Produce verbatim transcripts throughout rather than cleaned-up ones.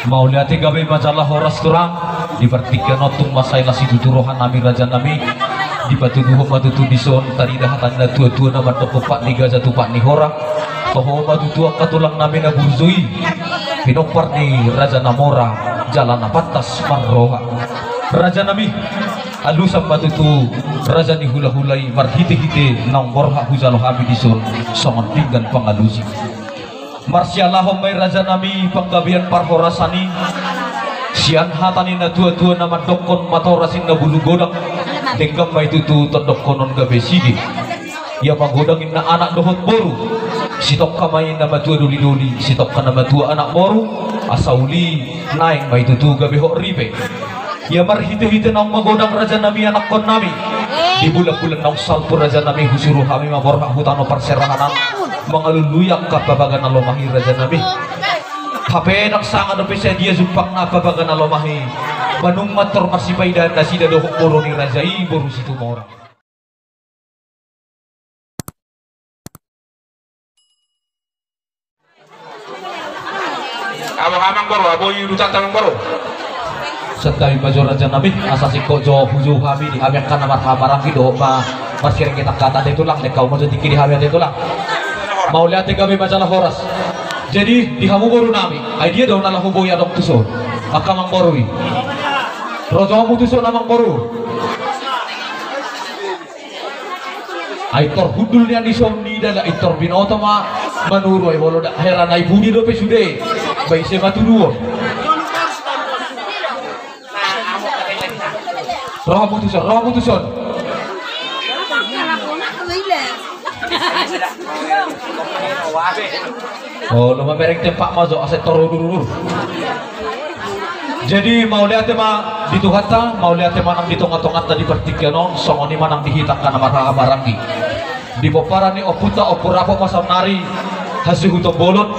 Mauliate, gabe ma jala horas tulang. Di partingkian on tung mansai las situtu roha nami raja nami. Dipatuduhon ma tutu dison tarida hata ni na tuatua na mandok: Pat ni gaja tu pat ni hora. Toho ma tutu angka tulang nami na burju i, pinompar ni raja na mora jala na pantas marroha. Raja nami, alusan ma tutu raja ni hulahula i marhitehite naung borhat hujalo hami dison songon pinggan pangalusi. Marsialahon ma i raja nami panggabean parhorasan i sian hata ni na tuatua na mandokkon: Matoras inna bulu godang, denggan ma i tutu tondongkonon gabe sige. Ia magodang inna anak dohot boru, sitongka ma i na matua dolidoli, sitongka na matua anak boru, asa uli naeng ma i tutu gabe hot ripe. Ia marhitehite naung magodang raja nami anakkon nami, di bulanbulan naung salpu raja nami husuru hami ma borhat hu tano parserahan an mangalului angka pabaga na lomah i raja nami. Hape ndang sanga dope sadia jumpangna pabaga na lomah i, manungkun tor marsipaidaan nasida dohot boru ni raja i, boru Situmorang. Abang, amang boru, abang i urutan amang boru. Santabi ma jo raja nami, asa singkop jo hujou hami di hami angka na marhahamaranggi dohot ma marsiringitan hata di tulang, denggan ma jo tingki di hami ate tulang. Mauliate, gabe ma jala horas. Jadi di hamu boru nami, ai dia do na laho boi adong tuson angka amang boru i? Ro jo hamu tuson amang boru. Ai tor hundul nian dison nida, ai tor binoto ma manuru, ai molo ndang heran ai pudi dope sude. Ba ise ma tuduhon? Ro hamu tuson, ro hamu tuson. Olo, mamereng tempat ma jo asa tor udur-udur. Jadi mauliate ma di Tuhanta, mauliate ma nang di tongatonganta di partingkian on, songon i ma nang di hita angka na marhahamaranggi. Di pomparan ni ompunta Ompu Rapot ma saonnari hasuhuton bolon.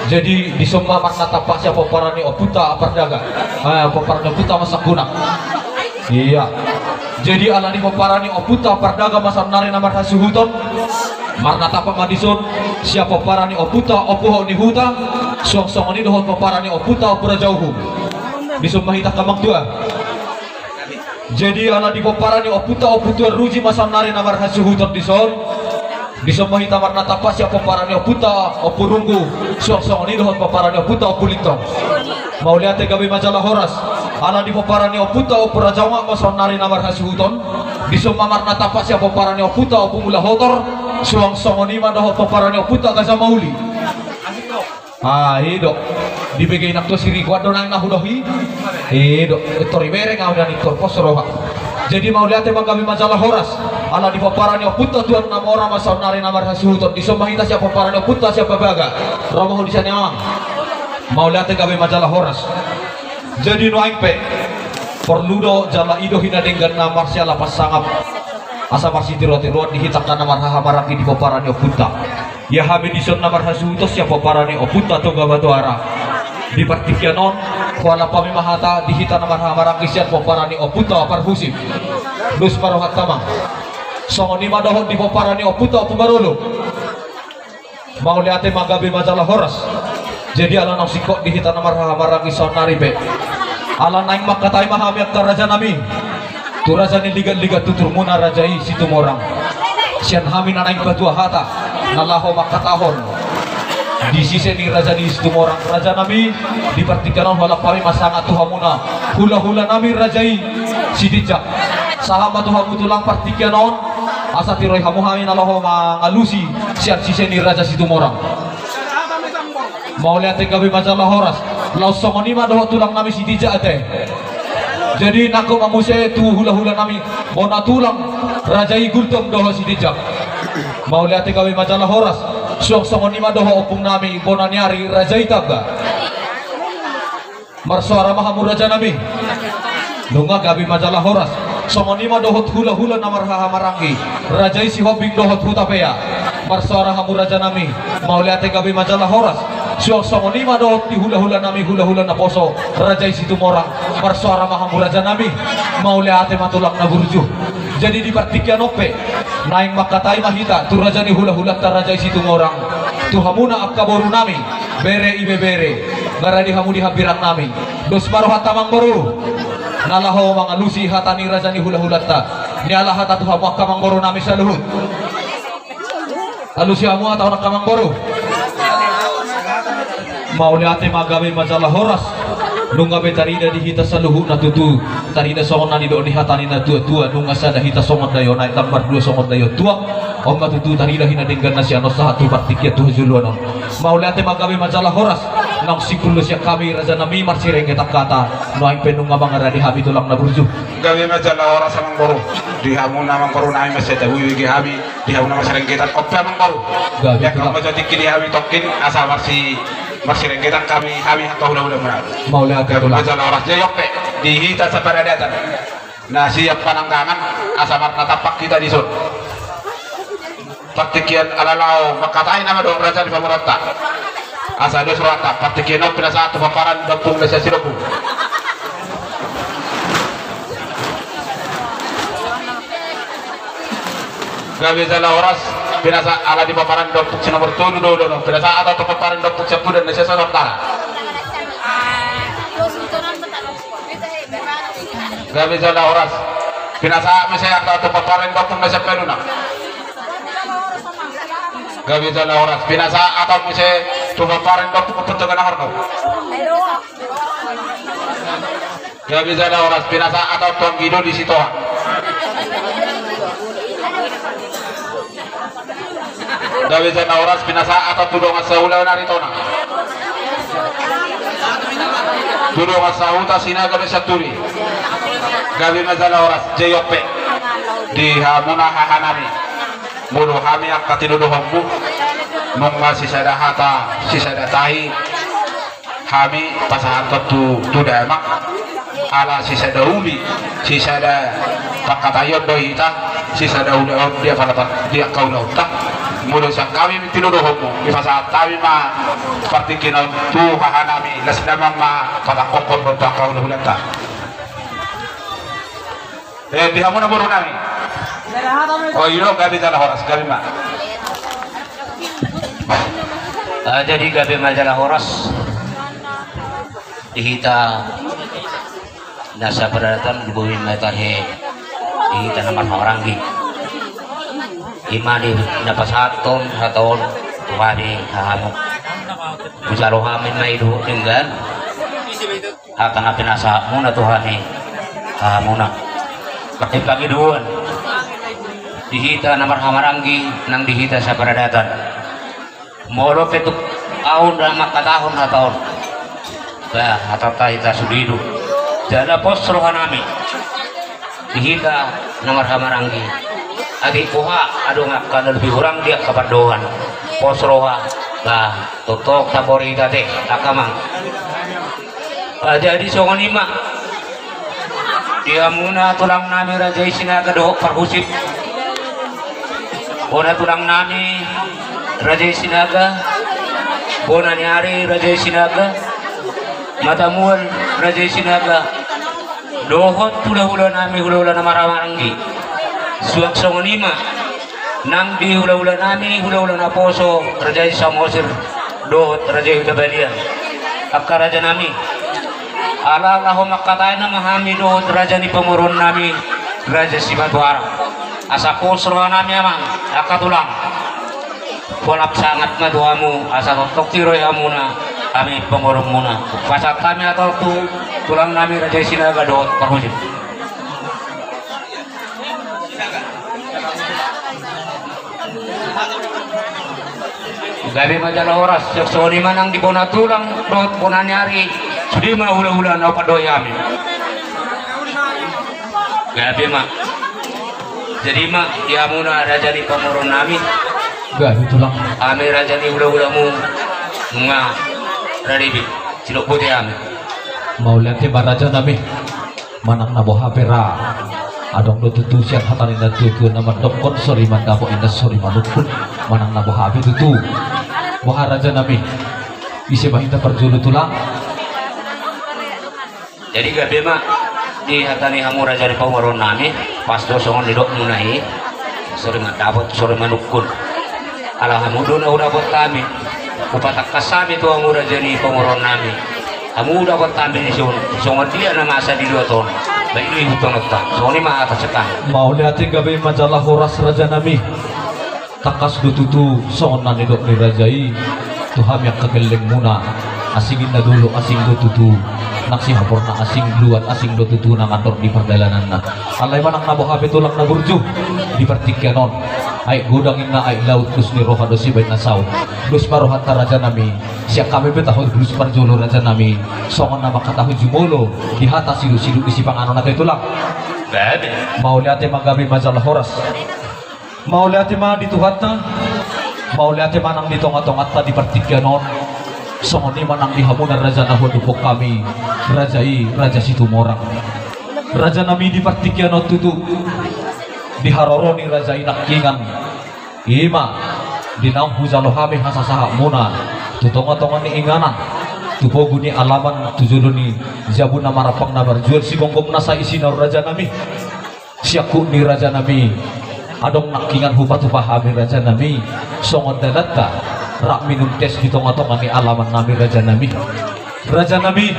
Jadi dison ma marnatampak sian pomparan ni ompunta Pardaga, eh, pomparan ni ompunta Mansangkunang. Ia, jadi ala ni pomparan ni ompunta Pardaga ma saonnari na marhasuhuton, marnatampak ma dison sian pomparan ni ompunta Ompu Hot ni Huta, suang songon i dohot pomparan ni ompunta Ompu Raja Uhum. Dison ma hita angka amang tua. Jadi ala di pomparan ni ompunta Ompu Tuan Ruji ma saonnari na marhasuhuton dison. Dison ma hita marnatampak sian pomparan ni ompunta Ompu Runggu, suang songon i dohot pomparan ni ompunta Ompu Lintong. Mauliate, gabe ma jala horas. Ala di pomparan ni ompunta Ompu Raja Onga ma saonnari na marhasuhuton. Dison ma marnatampak sian pomparan ni ompunta Ompu Mula Hotor, suang songon i ma dohot pomparan ni ompunta Gajah Mauli. Ah, i do. Dibege inang tua si Riko, ado nang na hudohi. I do. Tor ibereng au nian, tor pos roha. Jadi mauliate ma, gabe ma jala horas. Ala di pomparan ni ompunta Tuan Namora ma saonnari na marhasuhuton. Dison ma hita sian pomparan ni ompunta Siampabaga. Ro ma ho di sian i amang. Mauliate, gabe ma jala horas. Jadi nuaeng pe porlu do jala i do hita denggan na marsialapan sangap asa marsitiruatiruan di hita angka na marhahamaranggi di pomparan ni ompunta. Ia hami dison na marhasuhuton sian pomparan ni ompunta Toga Batuara. Di partingkian on hualap hami ma hata di hita na marhahamaranggi sian pomparan ni ompunta Parhusip. Dos ma rohanta amang. Songon i ma dohot di pomparan ni ompunta Ompu Marolop. Mauliate ma, gabe ma jala horas. Jadi ala naung singkop di hita na marhahamaranggi saonnari pe, ala naeng mangkatai ma hami angka raja nami tu raja ni ligatligat tuturmuna, raja i Situmorang. Sian hami na naeng patua hata na laho mangkatahon di sise ni raja i Situmorang. Raja nami, di partingkian on hualap hami ma sangap tu hamuna hulahula nami, raja i Sitinjak. Sahat ma tu hamu tulang partingkian on asa tiroi hamu hami na laho mangalusi sian sise ni raja Situmorang. Mauliate, gabe ma jala horas. Laos songon i ma dohot tulang nami Sitinjak ate. Jadi nangkok ma muse tu hulahula nami, bona tulang, raja i Gultom dohot Sitinjak. Mauliate, gabe ma jala horas. Suang songon i ma dohot ompung nami bona ni ari, raja i Tamba. Marsoara ma hamu raja nami. Nunga, gabe ma jala horas. Songon i ma dohot hulahula na marhahamaranggi, raja i Sihombing dohot Hutapea. Marsoara hamu raja nami. Mauliate, gabe ma jala horas. Suang songon i ma dohot di hulahula nami hulahula naposo, raja i Situmorang. Marsoara ma hamu raja nami. Mauliate ma tulang na burju. Jadi di partingkian on pe naeng mangkatai ma hita tu raja ni hulahulanta, raja i Situmorang, tu hamuna angka boru nami, bere ibebere, Maradi hamu di hambirang nami. Dos ma rohanta amangboru. Na laho mangalusi hata ni raja ni hulahulanta. Ni ala hata tu hamu angka amangboru nami saluhut. Alusi hamu hata on angka amangboru. Mauliate ma, gabe ma jala horas. Nunga be tarida di hita saluhutna tutu. Tarida songon na nidok ni hata ni na tuatua, nunga sada hita songon daion aek, na mardua songon daion tuak. On ma tutu tarida hita denggan na sian on sahat tu partingkian tu hajoloan on. Mauliate ma, gabe ma jala horas. Naung simpul do sian hami raja nami marsirenggetan hata. Nuaeng pe nunga mangaradi hami tulang na burju. Gabe ma jala horas amangboru. Di hamu na amangboru nami mansai tabuibui hami. Di hamu na marsirenggetan, on pe amangboru. Gabe tulang. Yang kamu jadi kini hami tokin asa marsi marsirenggetan hami, hami angka hulahula muna. Mauliate tulang. Gabe ma jala horas, jei on pe di hita saparadatan. Na siap pananggangan asa marnatampak hita dison. Partingkian ala laho mangkatai nama dohot raja ni pamoruonta. Asa dos rohanta, partingkian on pinasahat tu pomparan ni ompung na sian Sinombu. Gabe jala horas, pinasahat ala di pomparan ni ompung si nomor tolu do ulaon on, pinasahat tu pomparan ni ompung sian Pudan na sian Sasar Utara. Gabe jala horas. Pinasahat muse angka tu pomparan ni ompung na sian Panuna. Gabe jala horas. Pinasahat muse tu pomparan ni ompung Ompu Togana Horno. Gabe jala horas. Pinasahat tu anggi doli Sitoha. Gabe jala horas, pinasahat tu dongan saulaon Aritonang. Tu dongan sahuta Sinaga dohot Sianturi. Gabe ma jala horas, jei on pe di hamuna hahanami. Molo hami angka tinodohonmu, nunga sisada hata, sisada tahi. Hami pasahathon tu, tu damang, ala sisada uli, sisada pangkataion do hita, sisada ulaon di angka ulaonta. Molo sian hami tinodohonmu, dipasahat hami ma partingkian on tu hahanami, las damang ma patangkokhon do tu angka ulaonta. Eh, di hamuna boru nami. Oh, iyo, gabe jala horas, gabe ma. Ah, jadi gabe ma jala horas di hita na saparadatan di bumi ma tahe di hita na marhahamaranggi. Ima di na pasahathon hata on tu hami hahamu. Hujalo hami ma i dohot denggan. Hata na pinasahatmuna tu hami hahamuna. Pake pangidoan di hita na marhahamaranggi nang di hita saparadatan. Molo pe tung ahu na mangkatahon hata on, bah, hatanta hita sude do. Jala pos rohanami di hita na marhahamaranggi. Ate boha adong angka na lobi hurang di angka pandohan, pos roha, bah, tongtong tapori hita ate angka amang. Ah, jadi songon i ma di hamuna tulang nami Raja i Sinaga dohot Parhusip. Bona tulang nami Raja i Sinaga, bona ni ari Raja i Sinaga, mata mual Raja i Sinaga, dohot hulahula nami hulahula na marhahamaranggi. Suang songon i ma nang di hulahula nami hulahula naposo Raja i Samosir dohot Raja i Hutabalian. Angka raja nami, ala laho mangkatai nama hami dohot raja ni pamoruon nami Raja Simatupang. Asa pos roha nami amang angka tulang. Pola sangat ma tu hamu asa tongtong tiroi hamuna hami pamoruonmuna. Pasahat hami hata on tu tulang nami Raja i Sinaga dohot Parhusip. Gabe ma jala horas, songon i ma nang di bona tulang dohot bona ni ari, sude ma hulahula na hupandok hami. Gabe ma. Jadi ma, di hamuna raja ni pamoruon nami. Gabe tulang. Hami raja ni hulahulamu. Nga. Raribi. Sidok bote hami. Mauliate ma raja nami. Manang na boha pe ra. Adong do tutu sian hata ni na tuatua na mandokkon sori mandapot inna sori manungkun. Manang na boha pe tutu. Boha raja nami. Ise ma hita parjolo tulang. Jadi gabe ma di hata ni hamu raja ni pamoruon nami, pas do songon nidokmuna i, sori mandapot, sori manungkun. Ala hamu do na hudapot hami. Hupatangkas hami tu hamu raja ni pamoruon nami. Hamu dapot hami dison, songon dia na masa di luat on. Baik do ibu tononta. Songon i ma hata sekali. Mauliate, gabe ma jala horas raja nami. Tangkas do tutu songon na nidok ni raja i tu hami angka gellengmuna. Asing inna dolok, asing do tutu nang sihaporna, asing luat, asing do tutu nang andor di pardalananna. Alai manang na boha pe tulang na burju di partingkian on. Aek godang inna aek laut, dos ni roha do sibaen na saut. Dos ma rohanta raja nami. Sian hami pe taho dos parjolo raja nami. Songon na mangkatahon jumolo di hata siduk-siduk ni sipanganon ate tulang. Gabe. Mauliate ma, gabe ma jala horas. Mauliate ma di Tuhanta. Mauliate ma nang di tonga-tonganta di partingkian on. Songon i ma nang di hamuna raja na huadophon hami, raja i Raja Situmorang. Raja nami, di partingkian on tutu di haroro ni raja i nangkingan, i ma di naung hujalo hami hasasahatmuna tu tonga-tonga ni inganan, tu pogu ni alaman, tu jolo ni jabu na marampang na marjual, sigomgom nasa isina on raja nami. Siangkup ni raja nami, adong nangkingan hupatupa hami raja nami, songon dalanta rap minum tes di tonga-tonga ni alaman nami raja nami. Raja nami,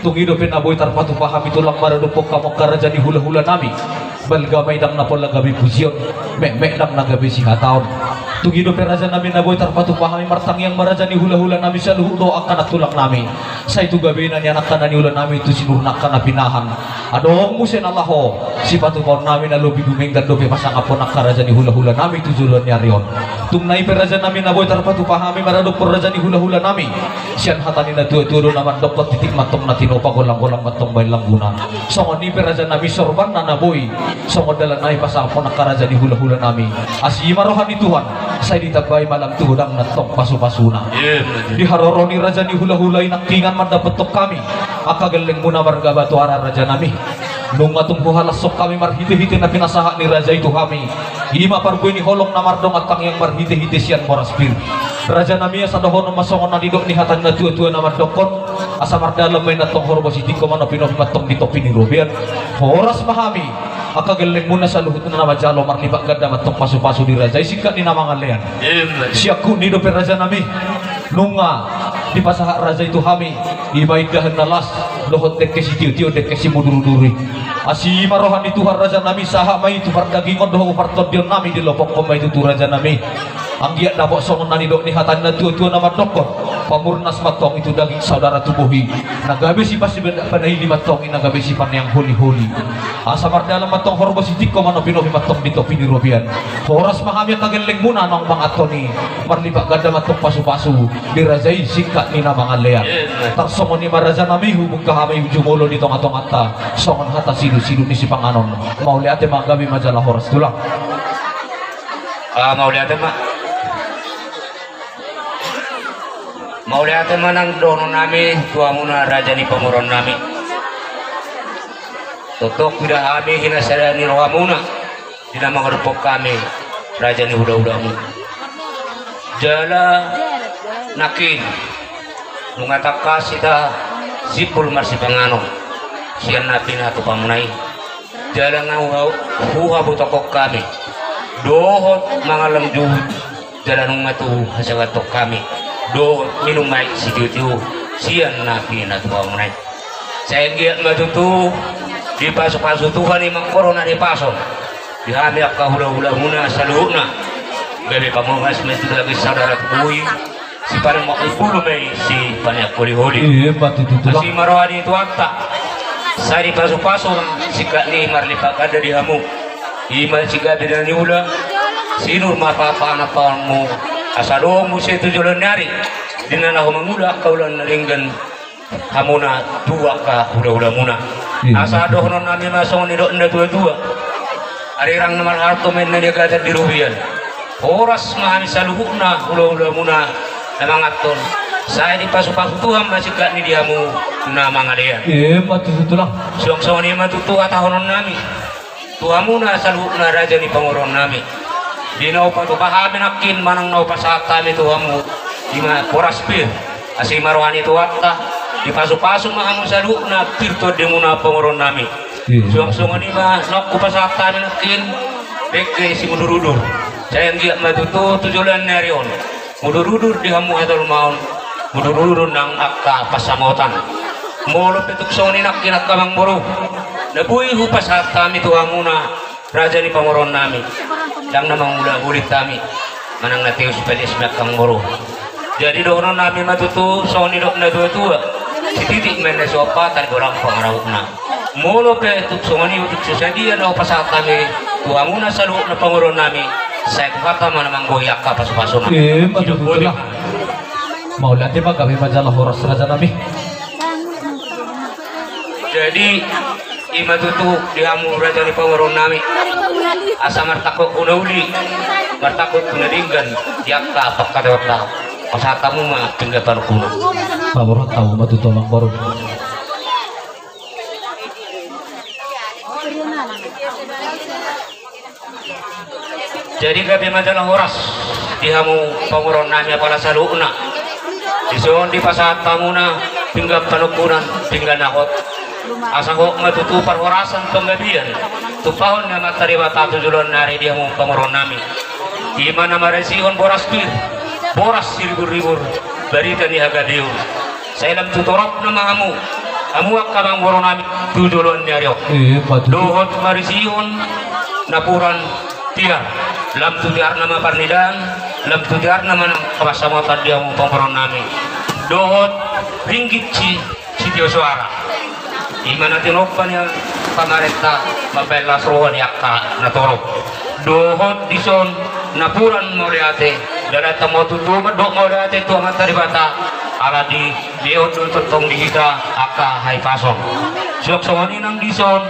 tung i dope na boi tarpatupa hami tulang maradophon hamu angka raja ni hula-hula nami. Balga ma i ndang na pola gabe pujion, metmet ndang na gabe sihataon. Tung i dope raja nami na boi tarpatupa hami, martangiang ma raja ni hula-hula nami saluhut dohot angka nantulang nami. Sai tu gabena ni anakna na niula nami, tu sinurna angka na pinahan. Adong muse na laho sipatupaon nami na lobi dumenggan dope pasangaphon angka raja ni hula-hula nami tu joloan ni ari on. Tung na i pe raja nami na boi tarpatupa hami maradophon raja ni hula-hula nami. Sian hata ni na tua-tua do na mandokkon, titik mantong na tinopa, golang-golang mantong baen langguna. Songon i pe raja nami sorbanna na boi songon dalan nami pasangaphon angka raja ni hula-hula nami. Asi ma roha ni Tuhan, sai ditambai ma lam tu godangna tong pasu-pasuna. Iya, betul. Di haroro ni raja ni hula-hula i nangkingan mandapothon hami angka gellengmuna marga Batuara raja nami. Nunga tung huhalashon hami marhite-hite na pinasahat ni raja i tu hami. I ma parbue ni holong na mardongan tangiang marhite-hite sian boras pir. Raja nami, asa dohonon ma songon na nidok ni hata ni na tua-tua na mandokkon, asa mardalan ma i na tong horbo sitingko, manopi-nopi mantong di topi ni robean. Horas ma hami angka gellengmuna saluhutna na manjalo marlipat ganda mantong pasu-pasu di raja i singkat ni na mangalean. Iya, betul. Siangkup ni dope raja nami, nunga dipasahat raja i tu hami, i ma indahan na las dohot dengke sitio-tio, dengke simuduru-duru i. Asi ma roha ni Tuhan raja nami, sahat ma i tu pardagingon dohot partondion nami, dilopokhon ma i tutu raja nami. Anggiat dapot songon na nidok ni hata ni na tua-tua na mandokkon, pamurnas mantong i tu daging saudara tu bohi, na gabe sipasibandaili mantong i, na gabe sipaneang holi-holi. Asa mardalan mantong horbo sitingko, manopi-nopi mantong di topi ni robean. Horas ma hami angka gellengmuna naung manganhon i, marlipat ganda mantong pasu-pasu di raja i singkat ni na mangalean. Tarsongon i ma raja nami, hubuka hami jumolo di tonga-tonganta songon hata siduk-siduk ni sipanganon. Mauliate ma, gabe ma jala horas tulang. Ah, mauliate ma. Mauliate ma nang dohonon nami tu hamuna raja ni pamoruon nami. Tongtong huida hami hinasadaan ni rohamuna di na mangadophon hami raja ni hula-hulamu. Jala nangkin nunga tangkas hita simpul marsipanganon sian na pinatupamuna i. Jala na huha-, huhabotohon hami dohot mangallang juhut, jala nunga tubu hasangapon hami dohot minum aek sitio-tio sian na pinatupamuna i. Sai anggiat ma tutu dipasu-pasu Tuhan i mangkorhon na dipasongon di hami angka hula-hulamuna saluhutna. Gabe pamurnas ma i tu daging saudara tu bohi, sipaneang mangkumpul ma i sipaneang holi-holi. Iya, betul, betul. Asi ma roha ni Tuhanta, sai dipasu-pasu singkat ni marlipat ganda di hamu. I ma sigabe na niula, sinur ma pahompu-pahompu, asa adong muse tu joloan ni ari di na laho mangula angka ulaon na denggan hamuna tu angka hula-hulamuna. Iya. Asa dohonon nami ma songon nidok ni na tua-tua: Arirang na marhalto ma inna ni agatan di robean. Horas ma hami saluhutna hula-hulamuna na manganhon, sai dipasu-pasu Tuhan ma singkat ni di hamu na mangalean. Iya, betul, betul lah. Suang songon i ma tutu hatahonon nami tu hamuna saluhutna raja ni pamoruon nami. Di na hupatupa hami nangkin manang na hupasahat hami tu hamu, i ma boras pir. Asi ma roha ni Tuhanta, dipasu-pasu ma hamu saluhutna pir tondimuna pamoruon nami. Iya. Suang songon i ma naung hupasahat hami nangkin dengke simudur-udur. Sai anggiat ma tutu tu joloan ni ari on Mudur-udur di hamu hajolmaon, mudur-udur nang angka pansamotan. Molo pe tung songon i nangkin angka amangboru, na boi hupasahat hami tu hamuna raja ni pamoruon nami, ndang na mangula-uli hami manang na teus palias ma angka amangboru. Jadi dohonon nami ma tutu songon nidok na tua-tua: Sititik ma na so ompatan, godang pangarahutna. Molo pe tung songon i, tung so sadia na hupasahat hami tu hamuna saluhutna pamoruon nami, sai Tuhanta ma na manggohi angka pasu-pasuna. Ima tutu. Mauliate ma, gabe ma jala horas raja nami. Jadi ima tutu di hamu raja ni pamoruon nami, asa martangkok tu na uli, martangkok tu na denggan di angka pangkataionta. Pasahat hamu ma pinggan panungkunan. Pamoruon hamu ma tutu amangboru. Jadi gabe ma jala horas di hamu pamoruon nami apala saluhutna. Dison dipasahat hamuna pinggan panungkunan, pinggan na hot, asa hot ma tutu parhorasan panggabean tumpahon ni Amanta Debata tu joloan ni ari di hamu pamoruon nami. Ima na marisihon boras pir, boras siribur-ribur, barita ni hagabeon. Sai lam tu torop nama hamu, hamu angka amangboru nami tu joloan ni ari on. Dohot marisihon napuran tiar, lam tu tiar nama parnidaan, lam tu tiar nama nang pansamotan di hamu pamoruon nami. Dohot ringgit si sitio soara. Ima na tinompa ni pamarenta mambahen las roha ni angka na torop. Dohot dison napuran mauliate, dalanta ma tutu mandok mauliate tu Amanta Debata, ala dilehon do tongtong di hita angka hahipason. Suang songon i nang dison,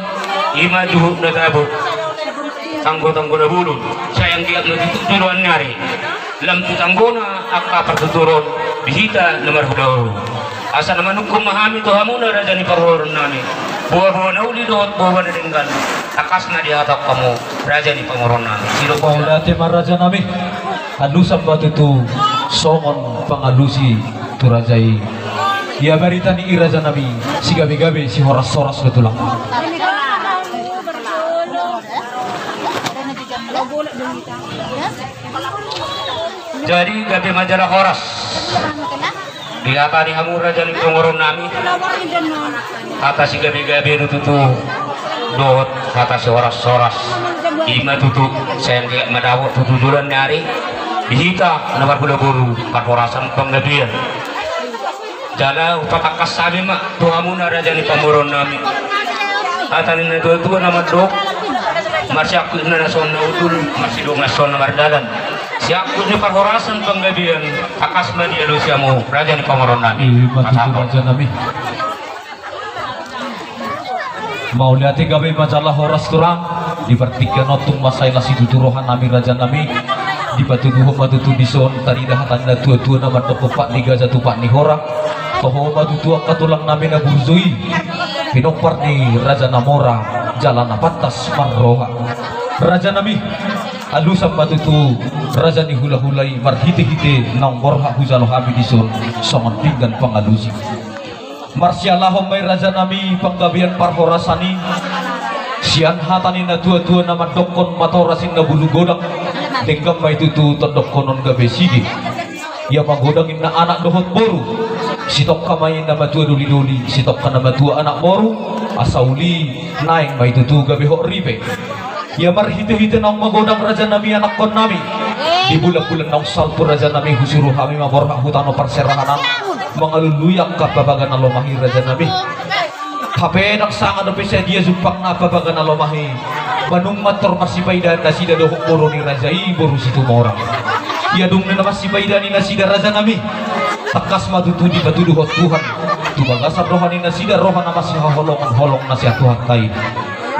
ima juhut na gabut, tanggo-tanggo na bulun, sai anggiat ma tutu joloan ni ari lam tu tanggona angka partuturon di hita na marhula-hula. Asa na manungkun ma hami tu hamuna raja ni pamoruon nami, boa-boa na uli dohot boa-boa na denggan, tangkas ma dihatahon hamu raja ni pamoruon nami. Sidok. Mauliate ma raja nami. Alusan ma tutu songon pangalusi tu raja i. Ia barita ni i raja nami, sigabe-gabe sihoras-horas do tulang. Jadi gabe ma jala horas. Di hata ni hamu raja ni pamoruon nami, hata sigabe-gabe do tutu dohot hata sihoras-horas. Ima tutu, sai anggiat ma dapot tutu joloan ni ari di hita na marhula-hula parhorasan panggabean. Jala hupatangkas hami ma tu hamuna raja ni pamoruon nami. Hata ni na tua-tua na mandok: Marsiangkup na songon na hundul, marsidok na songon na mardalan. Siangkup ni parhorasan panggabean, tangkas ma dialusi hamu raja ni pamoruon nami. Ima tutu raja nami. Mauliate, gabe ma jala horas tulang. Di partingkian on tung mansai las situtu roha nami raja nami. Dipatuduhon ma tutu dison tarida hata ni na tua-tua na mandok: Ompat ni gaja tu pat ni hora. Toho ma tutu angka tulang nami na burju i pinompar ni raja na mora jala na pantas marroha. Raja nami, alusan ma tutu raja ni hula-hula i marhite-hite naung borhat hujalo hami dison songon pinggan pangalusi. Marsialahon ma i raja nami panggabean parhorasan i sian hata ni na tua-tua na mandokkon: Matoras inna bulu godang, denggan ma i tutu tondongkonon gabe sige. Ia magodang inna anak dohot boru, sitongka ma i na matua doli-doli, sitongka na matua anak boru, asa uli naeng ma i tutu gabe hot ripe. Ia marhite-hite naung magodang raja nami anakkon nami, di bulan-bulan naung salpu raja nami husuru hami ma borhat hu tano parserahan an mangalului angka papaga na lomah i raja nami. Hape ndang sanga dope sadia jumpangna papaga na lomah i. Manung mantor marsipaidaan nasida dohot boru ni raja i, boru Situmorang. Ia dung na marsipaidaan i nasida raja nami, tangkas ma tutu dipatuduhon Tuhan tu bagasan roha ni nasida roha na masihaholongan holong na sian Tuhanta i.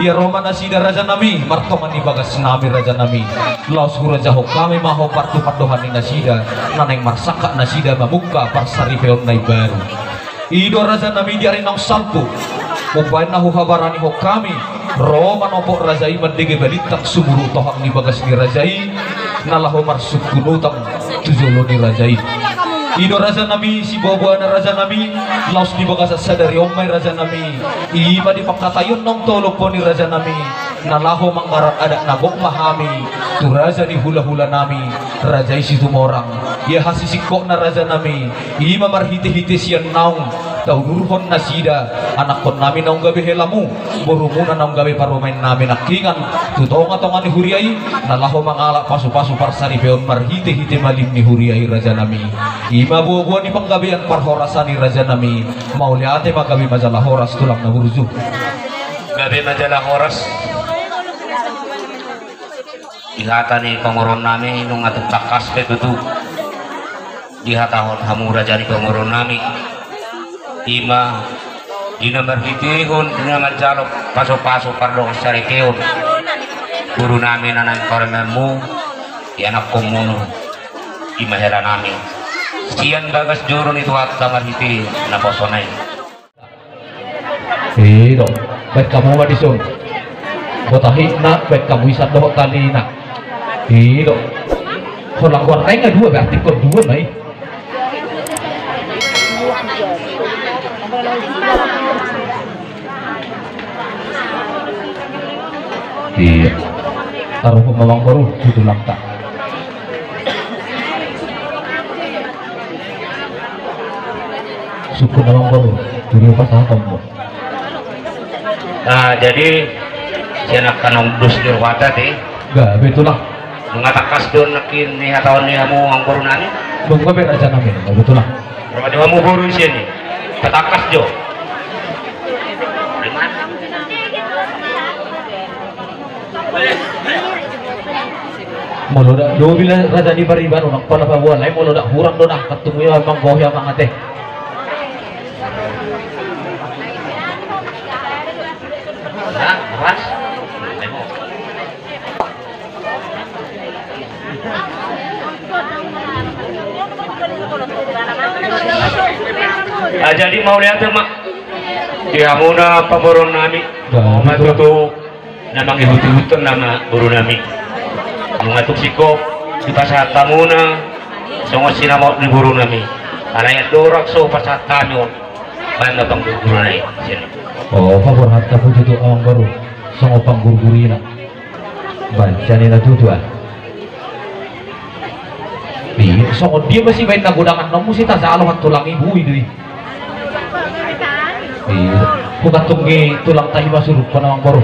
Ia ro ma nasida raja nami martonga ni bagas nami raja nami, laos hurajahon hami ma hombar tu pandohan ni nasida na naeng marsangkap nasida mamungka parsaripeon na imbaru. I do raja nami di ari naung salpu, umbahen na huhabaranihon hami, ro manopot raja i mandege balintang sumurut tohang ni bagas ni raja i, na laho marsungkun utang tu jolo ni raja i. I do raja nami siboa-boana raja nami, laos di bagasan sadari on ma i raja nami, i ma di pangkataion naung tolop on i raja nami, Na laho manggarar adat na gok ma hami tu raja ni hulahulanami, raja i Situmorang. Ia hasisingkotna rajanami, i ma marhitehite sian naung taudurhon nasida, anakkonnami naung gabe helamu, borumuna naung gabe parumaennami nangkingan tu tongatonga ni huria i, na laho mangalap pasupasu parsaripeon marhitehite malim ni huria i rajanami. I ma boaboa ni panggabean parhorasan i rajanami. Mauliate ma, gabe ma jala horas tulang na burju. Gabe ma jala horas. Di hata ni pamoruonnami nunga tung tangkas pe tutu dihatahon hamu raja ni pamoruonnami. I ma di na marhitehon di na manjalo pasupasu pardongan saripeon borunami na naeng parumaenmu, ianakkonmuna, i ma helanami. Sian bagas joro ni Tuhanta marhite naposona i. I do, baen hamu ma dison. Botahina baen hamu isan dohot talina. I do. Holan goarna i nga dua, berarti ingkon dua ma i. Iya. Taruhon ma amangboru tu tulangta. Sungkun amangboru, tu dia pasahatonmu. Nah, jadi sian angka naung dos di rohanta te. Gabe tulang. Nunga tangkas do nangkin ni hatahon ni hamu amangborunami. Nunga be rajanami, gabe tulang. Roha di hamu boru sian i. Patangkas jo. Molo da do bila raja ni pariban unang pala paboa lai, molo da hurang do da katung ia manggohi amang ate. Nah, pas. Ah, jadi mauliate ma di hamuna pamoruonnami. Bah, ma betul. Tutu na mangihutihuthon nama borunami. Nunga tung singkop dipasahat hamuna songon sinamot ni borunami. Alai andorang so pasahat hami on, baen ma panggurguruna i. Oh, paborhat hamu tutu amangboru songon panggurgurina. Baen sian i na tutu ah. Iya, songon dia ma sibaen na godangan na muse tajalo han tulang i, boi do i. Iya. Hugantung i tulangta i ma suruhon amangboru.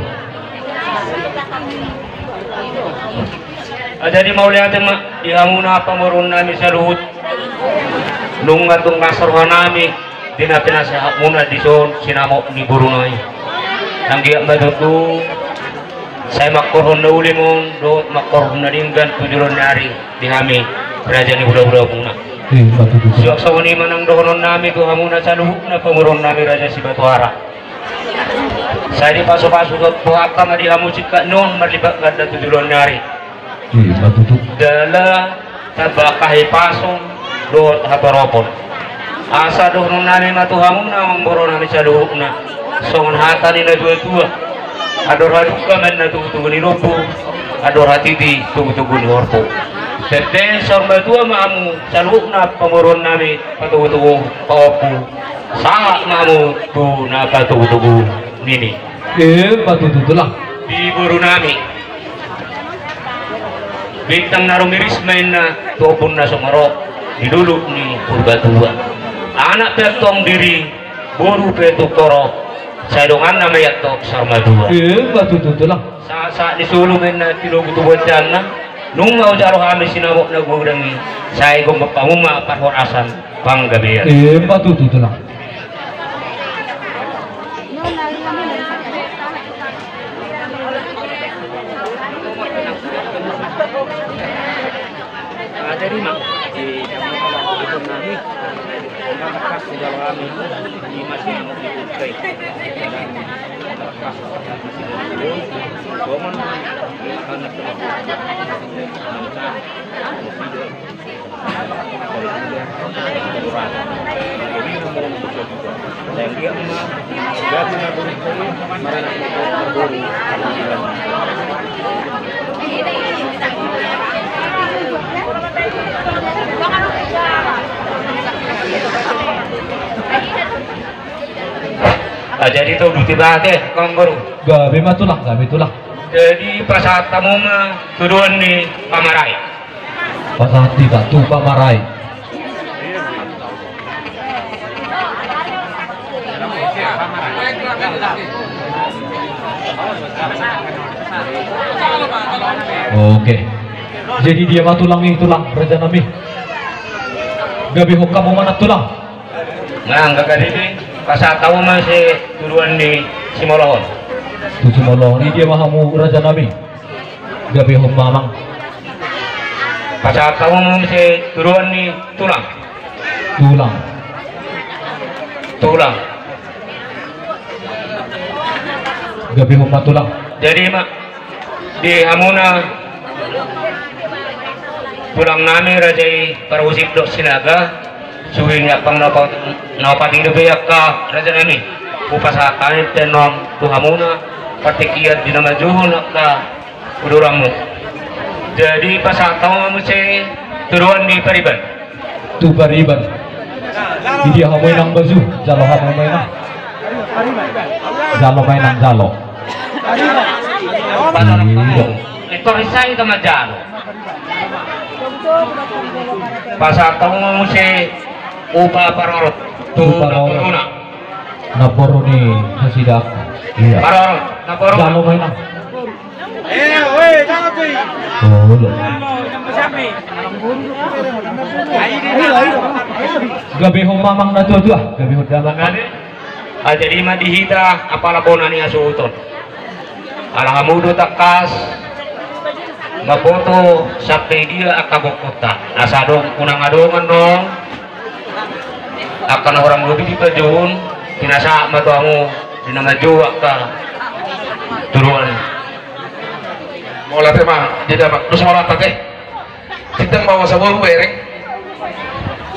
Ah, jadi mauliate ma di hamuna pamoruonnami saluhut. Nunga tung las rohanami di na pinasahatmuna dison sinamot ni borunami. Anggiat ma tutu sai mangkorhon na uli ma on dohot mangkorhon na denggan tu joloan ni ari di hami raja ni hulahula muna. Iya, betul, betul. Suang songon i ma nang dohononnami tu hamuna saluhutna pamoruonnami Raja Sibatuara. Sai dipasupasu dohot Tuhanta ma di hamu singkat ni on marlipat ganda tu joloan ni ari. Iya, betul, betul. Jala tamba hahipason dohot hatoropon. Asa dohononnami ma tu hamuna amangborunami saluhutna songon hata ni natuatua: Andor hadungka ma inna tugutugu ni lombu, andor hatiti tugutugu ni horbo. Penting saur matua ma hamu saluhutna pamoruonnami patogutogu pahompu, sahat ma hamu tu na patogutogu nini. Emma tutu, tulang. Di borunami. Bintang na rumiris ma inna tu ombun na sumorop di dolok ni Purbatua. Anak pe antong diri, boru pe tung torop, sai donganna ma i antong saur matua. Emma tutu, tulang. Sahat ni solu ma inna tilobu tu bonteanna. Nunga hujalo hami sinamot na godang i, sai gombang hamu ma parhorasan panggabean. Emma tutu, tulang. Ah, jadi tong duti bate, amangboru. Gabe ma tulang, gabe tulang. Jadi pasahat hamu ma tuduan ni pamarai. Pasahat hita tu pamarai. Oke. Jadi dia ma tulang i, tulang raja nami. Gabe hok hamu ma na tulang. Nah, gabe di pasahat hamu ma muse tuduan ni simolohon. Tu simolohon i dia ma hamu raja nami. Gabe hok ma amang. Pasahat hamu ma muse tuduan ni tulang. Tulang. Tulang. Gabe hok ma tulang. Jadi ma di hamuna tulang nami raja i Parhusip dohot Sinaga, suhi ni ampang na opat, na opat i dope angka raja nami. Hupasahat hami pe annon tu hamuna partingkian di na manjou angka uduranmu. Jadi pasahat hamu ma muse tuduan ni pariban. Tu pariban. Di dia hamu inang baju, jalo hamu ma inang. Jalo ma inang, jalo. Iya. Itu risai sama jalo. Pasahat hamu ma muse upa parorot. Tu parorot. Namboru ni nasida. Iya. Parorot, namboru. Jalo ma inang. Gabe hok ma amang na tuatua, gabe hok damang. Ah, jadi ma di hita apala bona ni hasuhuton. Ala hamu do tangkas mamboto sampe dia angka gokhonta. Asa adong unang adong annon angka na hurang lobi di pajouon, pinasahat ma tu hamu di na manjou angka tuduan. Mauliate ma di damang, dos ma rohanta te. Tindang ma masa boru bereng.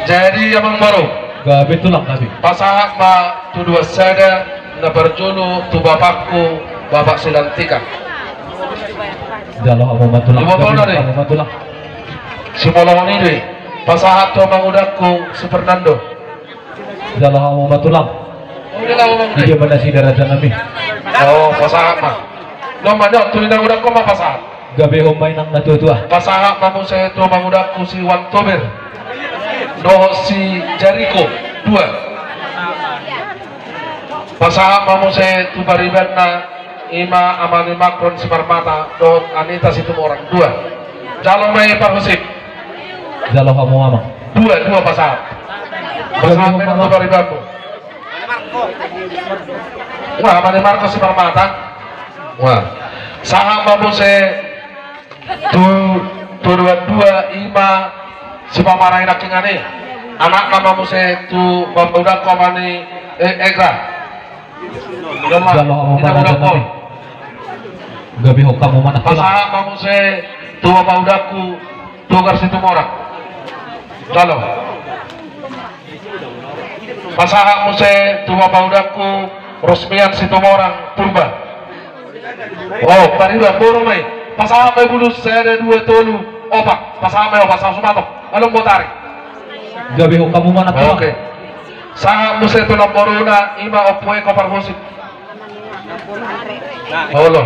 Jadi amang boru. Gabe tulang gabe. Pasahat ma tuduan sada na parjolo tu bapakku, Bapak Silantika. Jalo hamu ma tulang. Jalo hamu ma tulang. Simolohon i do i. Pasahat tu amangudangku si Fernando. Jalo hamu ma tulang. Di dia ma nasida raja nami. Oh, pasahat ma. Nunga ma nunga tu inangudangku ma pasahat. Gabe hok ma inang na tuatua. Pasahat ma muse tu amangudangku si Wantober dohot si Jariko, dua. Pasahat ma muse tu paribanna, ima Ama ni Makron Siparmata dohot Anita Situmorang, dua. Jalo ma i Parhusip. Jalo hamu amang. Dua, dua pasahat. Pasahat ma tu paribanmu. Wah, Ama ni Marco Siparmata. Wah. Sahat ma muse tu, tu dua dua, ima si pamarai nangkiningan i. Anakna ma muse tu bapakudangku Ama ni, eh, Egra. Jalo hamu ma inangudangku. Gabe hok hamu ma na tulang. Pasahat ma muse tu bapakudangku Togar Situmorang. Jalo. Pasahat muse tu bapakudangku Rosmian Situmorang, Purba. Oh, tadi dua boru ma i. Pasahat ma i bulus, sada, dua, tolu, opat. Pasahat ma i opat, sahat sumato. Along botari. Gabe hok hamu ma na tulang. Oke. Sahat muse tu namboruna, ima Ompu Eko Parhusip. Olo.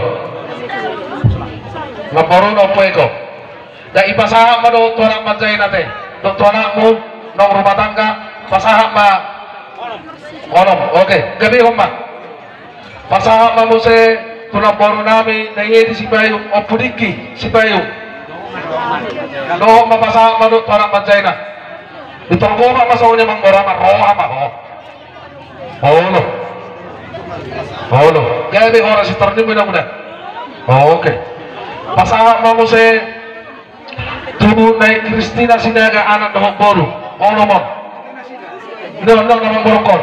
Namboruna Ompu Eko. Dang ipasahat ma dohot tu anak manjaena te. Dohot tu anakmu, naung rumah tangga, pasahat ma. Onom, oke, gabe hok ma. Pasahat ma muse tu namboru nami na i di Sipayung, Ompu Diki Sipayung. Dohot ma pasahat ma dohot tu anak manjaena. Di tonggo ma songon i manggora ma roha ma ho. Olo. Olo. Gabe horas sitorni muna muna. Oke. Pasahat ma muse tu na i Kristina Sinaga anak dohot boru. Olo mon. Ino, ino, ino, ino, ino.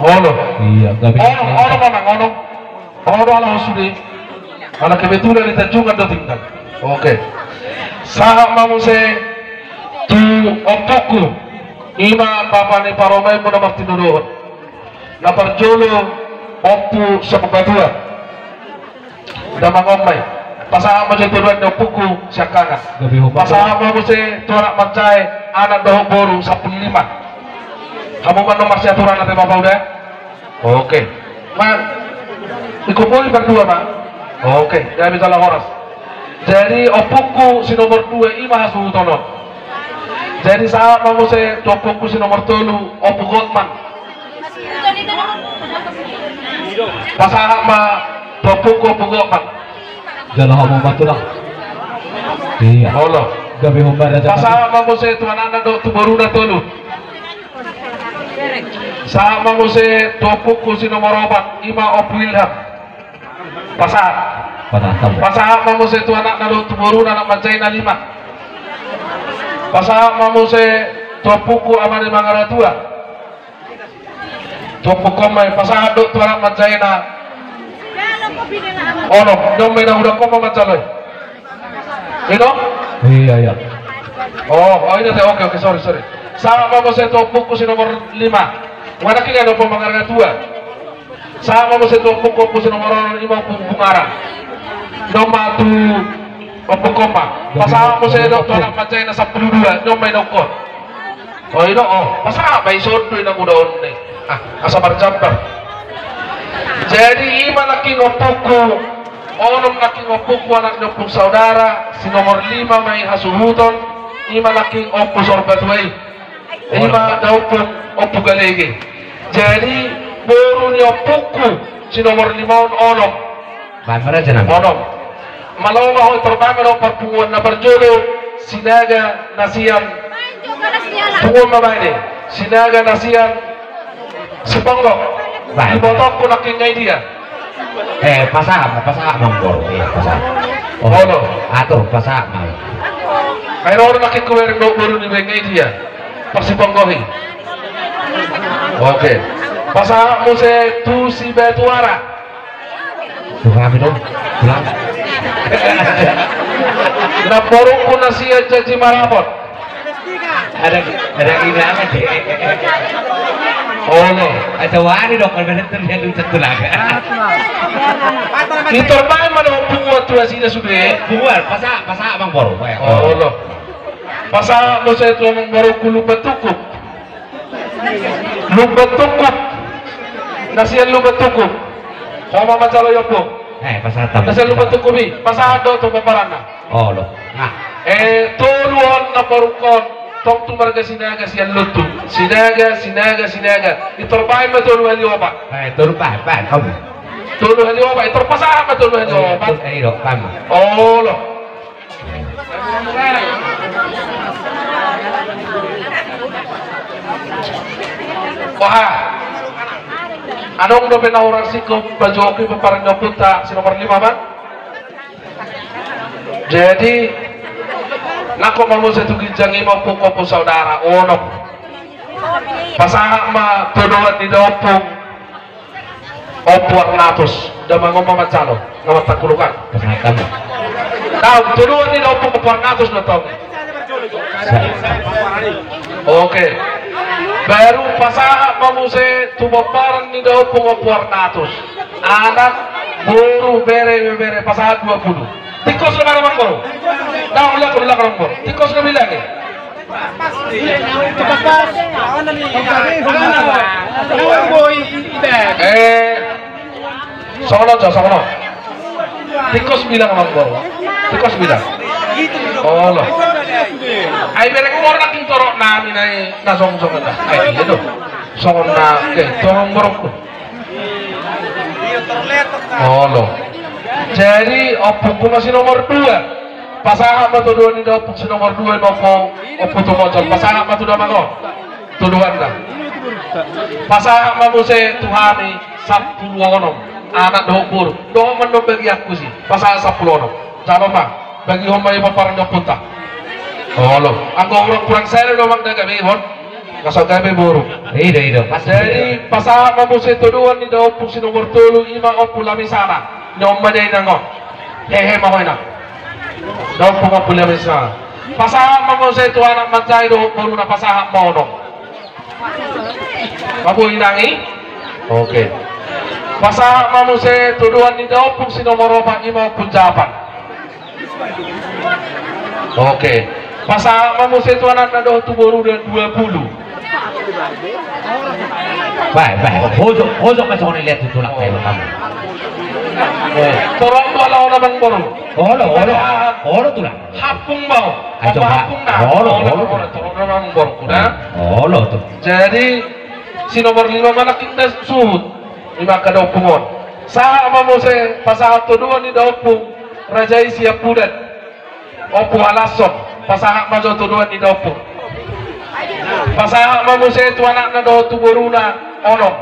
Olo. Iya, gabe. Olo, olo, olo, olo. Olo, olo, sude. Ala kebetulan di Tanjungan do tinggal. Oke. Sahat ma muse tu ompungku. Ima bapa ni parumaenmu na martinodohon. Na parjolo Ompu Sombatuan. Damang on ma i. Pasahat ma jo tuduan ni ompungku siangkangan. Gabe hok ma. Pasahat ma muse tu anak manjae, anak dohot boru sampulu lima. Hamu ma annon marsiaturan ate bapa uda. Oke. Ma. Ingkon boi pardua ma. Oke, gabe jala horas. Jadi ompungku si nomor dua i ma hasuhuton on. Jadi sahat ma muse tu ompungku si nomor tolu, Ompu Hotman. Pasahat ma tu ompungku, Ompu Hotman. Jala homo ma tulang. Iya. Olo. Gabe hombar aja. Pasahat ma muse tu anakna dohot tu boruna tolu. Sahat ma muse tu ompungku si nomor opat, ima Ompu Ilham. Pasahat. Pasahat. Pasahat ma muse tu anakna dohot tu boruna, anak manjae na lima. Pasahat ma muse tu ompungku, ama ni Mangaratua. Tu ompungkon ma i, pasahat dohot tu anak manjae na onom. Nion ma i na hudok on ma manjalo i. Ino? Iya, iya. Oh, oh, ino te. Oke, oke, sorry, sorry. Sahat ma muse tu ompungku si nomor lima. Mana kini ada Ompu Mangaratua. Sahat ma muse tu ompungku, Ompu si nomor onom, ima Ompu Bungaran. Nion ma tu ompungkon ma. Pasahat muse dohot tu anak manjae na sampulu dua. Nion ma i na ungkon. Oh, ino, oh, pasahat ma i, songon i na muda on ni. Ah, asa marjambar. Jadi ima nangkin ompungku, onom nangkin ompungku, anak ni ompung saudara, si nomor lima ma i hasuhuton, ima nangkin Ompu Sorbatua i. Ima da ompung, Ompu Galege. Jadi boru ni ompungku si nomor lima on onom. Baen ma raja nami. Onom. Malo ma ho, i torbaen ma dohot parpunguan na parjolo, Sinaga na sian, punguan ma baen i, Sinaga na sian Siponggo. Baen. Ibotongku nangkin nga i dia. Eh, pasahat ma, pasahat ma, Amangboru. Iya, pasahat. Oh, olo. Atur, pasahat ma. Ai ro nangkin hubereng dohot boru ni baen nga i dia. Parsiponggo i. Oke. Pasahat muse tu si Batuara. Tulang, tulang. Namborungku na sian Janji Marapot. Ada, ada gini amat deh. Olo. Ada wani dong, kalau bener tuh dia lucu tulang. I torbaen ma dohot punguan tu nasida sude. Punguan, pasahat, pasahat, Amangboru. Olo. Pasahat muse tu amangborungku Lumban Tungkup. Lumban Tungkup. Na sian Lumban Tungkup. Ho ma manjalo i, Ompung. Eh, pasahat ma. Na sian Lumban Tungkup i. Pasahat do tu pomparanna. Olo. Nah. Eh, tolu on namborungkon. Tong tu marga Sinaga sian Lontung. Sinaga, Sinaga, Sinaga. I torbaen ma tolu hali opat. Eh, tolu, baen, baen, kamu. Tolu hali opat. I torpasahat ma tolu hali opat. Eh, i do, baen ma. Olo. Wah. Adong dope na hurang singkop pajoki pomparan ni ompunta si nomor lima, Bang. Jadi, nangkok ma muse tu ginjang i ma ompungku, Ompu saudara, onom. Pasahat ma todoan ni da ompung, Ompu Arnatus, damang on ma manjalo, na martangkulukan. Pasahat ma. Tahu, todoan ni da ompung Ompu Arnatus do tahu. Sa- Oke. Baru pasahat ma muse tu pomparan ni da ompung Ompu Arnatus. Anak, boru, bere, bebere, pasahat dua puluh. Tingkos do, Amangboru. Tahu, ulang, ulang, Amangboru. Tingkos do bilang i. Eh, songon on, songon on. Tingkos bilang, Amangboru. Tingkos bilang. Olo. Ai bereng mor na king torok nami na i, na songon songon na. Ai, iya do. Songon na, oke, songon borokku. Olo. Jadi, ompungku ma si nomor dua. Pasahat ma todoan ni da ompung si nomor dua, Ompu, Ompu Tumocol. Pasahat ma tu damang on. Todoanna. Pasahat ma muse tu hami sampulu onom. Anak dohot boru. Dohot mandok bagianku si. Pasahat sampulu onom. Jalo ma. Bagihon ma i pomparan ni ompunta. Olo. Anggo hurang-hurang sada do, Amang, da gabehon. Nga so gabe boru. Ido, ido. Pas. Jadi, pasahat ma muse todoan ni da ompung si nomor tolu, ima Ompu Lamisana. Nion ma dia inang on. Hehe ma ho inang. Da ompung Ompu Lamisana. Pasahat ma muse tu anak manjae dohot boruna, pasahat ma onom. Maboi inang i? Oke. Pasahat ma muse todoan ni da ompung si nomor opat, ima Ompu Japan. Oke. Pasahat ma muse tu anakna dohot tu boruna dua puluh. Bae, bae. Hojok, hojok ma songon i, lihat tu tulang, bae, kamu. Torop do ala on, amangboru. Olo, olo. Olo, tulang. Hampung mau. Ajo, hampung na. Olo, olo, olo, tulang. Torop do, amangboru, na. Olo, tulang. Jadi, si nomor lima ma nangkin da suhut. Ima angka daompung on. Sahat ma muse pasahat tu dua ni daompung, raja i sian Pudan. Ompu Halasson, pasahat ma jo tu dua ni daompung. Pasahat ma muse tu anakna dohot tu boruna onom.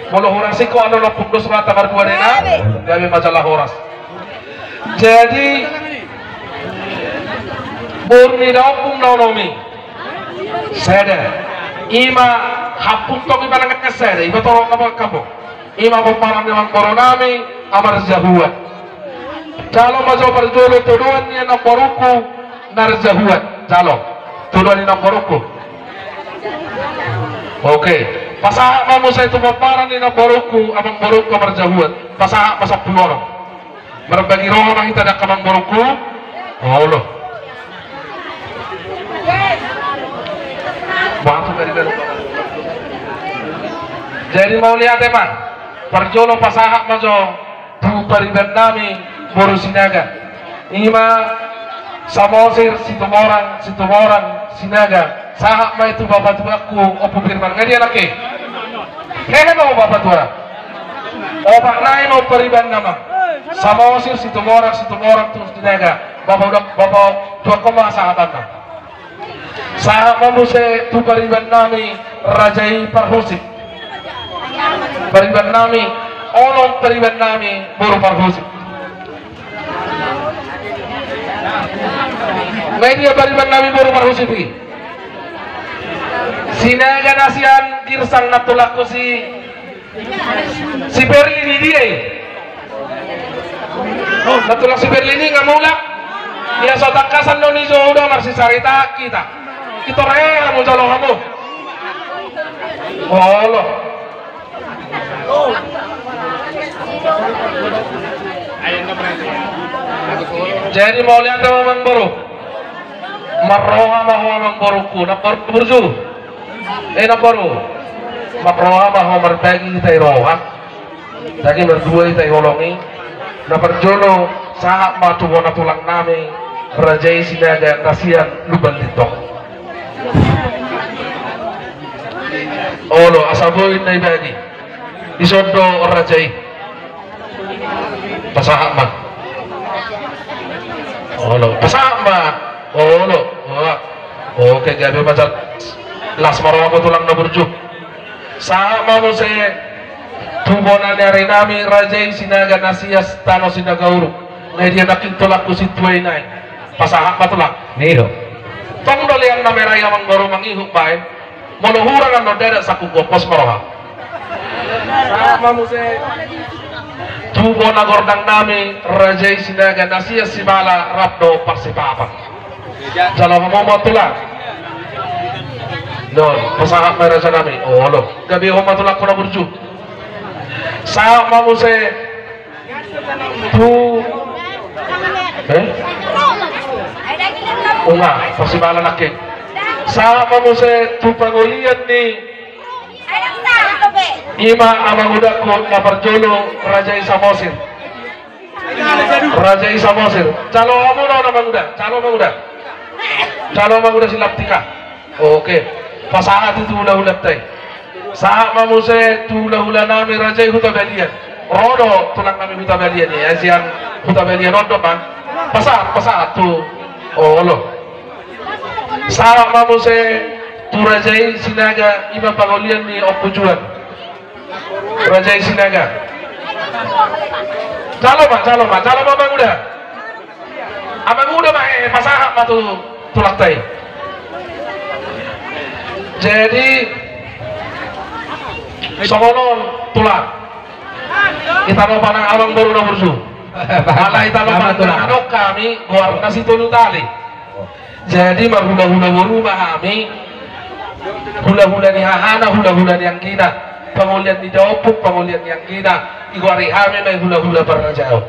Molo hurang singkop onom, onom pulu dos ma, tambah dua dena, gabe ma jala horas. Jadi, boru ni daompung na onom i, sada. Ima hampung tong, ima nangkin sada, ima torop na bangkam. Ima pomparan ni amangboru nami, Amarjahuan. Jalo ma jo parjolo todoan ni amangborungku, Narjahuan. Jalo. Todoan ni amangborungku. Oke. Pasahat ma muse tu pomparan ni amangborungku, amangborungku Amarjahuan. Pasahat ma sampulu onom. Marbagi roha ma hita da, angka amangborungku. Olo. Batu dari dalam. Jadi mauliate ma. Parjolo pasahat ma jo tu pariban nami boru Sinaga. Ima Samosir, Situmorang, Situmorang, Sinaga. Sahat ma i tu bapa tuangku, Ompu Firman. Nga dia nangkin? Hehe ma, bapa tuaku. Opat nai ma pariban nama. Samosir, Situmorang, Situmorang tu Sinaga. Bapa uda, bapa tuangku ma sahatanna. Sahat ma muse tu pariban nami raja i Parhusip. Pariban nami, onom pariban nami boru Parhusip. Nga dia pariban nami boru Parhusip i? Sinaga na sian Girsang, na tulangku si, si Perlin i, dia i. Na tulang si Perlin i nga mulak. Ia so tangkasan do ni jo uda marsisarita kita. Ito re hamu, jalo hamu. Olo. Jadi mauliate ma, amangboru. Marroha ma ho, amangborungku. Namboru burju. Eh, namboru. Marroha ma ho, marbagi hita i roha. Dagi mardua hita i holong i. Na parjolo, sahat ma tu bona tulang nami, raja i Sinaga na sian Lumban Lintong. Olo, asa boi na ibagi. Dison do raja i. Pasahat ma. Olo, pasahat ma. Olo. Oke, gabe ma jala. Las ma roha, amangboru, tulang na burju. Sahat ma muse tu bona ni ari nami, raja i Sinaga na sian tano Sinaga Uruk. Nga dia nangkin tulangku si Tuai nai? Pasahat ma, tulang. Ni do. Tong do lean na merai, amangboru, mangihut baen. Molo hurang annon dadak sangkun gompos ma roha. Sahat ma muse tu bona gordang nami, raja i Sinaga na sian Sibala rap dohot Parsipapa. Jalo hamu ma, tulang. Non, pasahat ma i, raja nami. Olo, gabe ho ma, tulangku na burju. Sahat ma muse tu, eh? Unga, Parsibala nangkin. Sahat ma muse tu pangolian ni, ima amangudangku na parjolo, raja i Samosir. Raja i Samosir. Jalo hamu do, amangudang. Jalo, amangudang. Jalo, amangudang, si Laptika. Oke. Pasahat i tu hulahulanta i. Sahat ma muse tu hulahula nami, raja i Hutabalian. Ro do tulang nami Hutabalian i, eh, sian Hutabalian on do, Bang. Pasahat, pasahat tu. Olo. Sahat ma muse tu raja i Sinaga, ima pangolian ni Ompu Juan. Raja i Sinaga. Jalo ma, jalo ma, jalo ma, amanguda. Amanguda ma, eh, pasahat ma tu tulangta i. Jadi songon on, tulang. Hita do panang, amangboru na burju. Ala hita do panang, tulang. Adong hami goarna Sitolu Tali. Jadi marhulahula boru ma hami, hulahula ni hahana, hulahula ni anggina, pangolian ni daompung, pangolian ni anggina, digoari hami ma i hulahula parrajaon.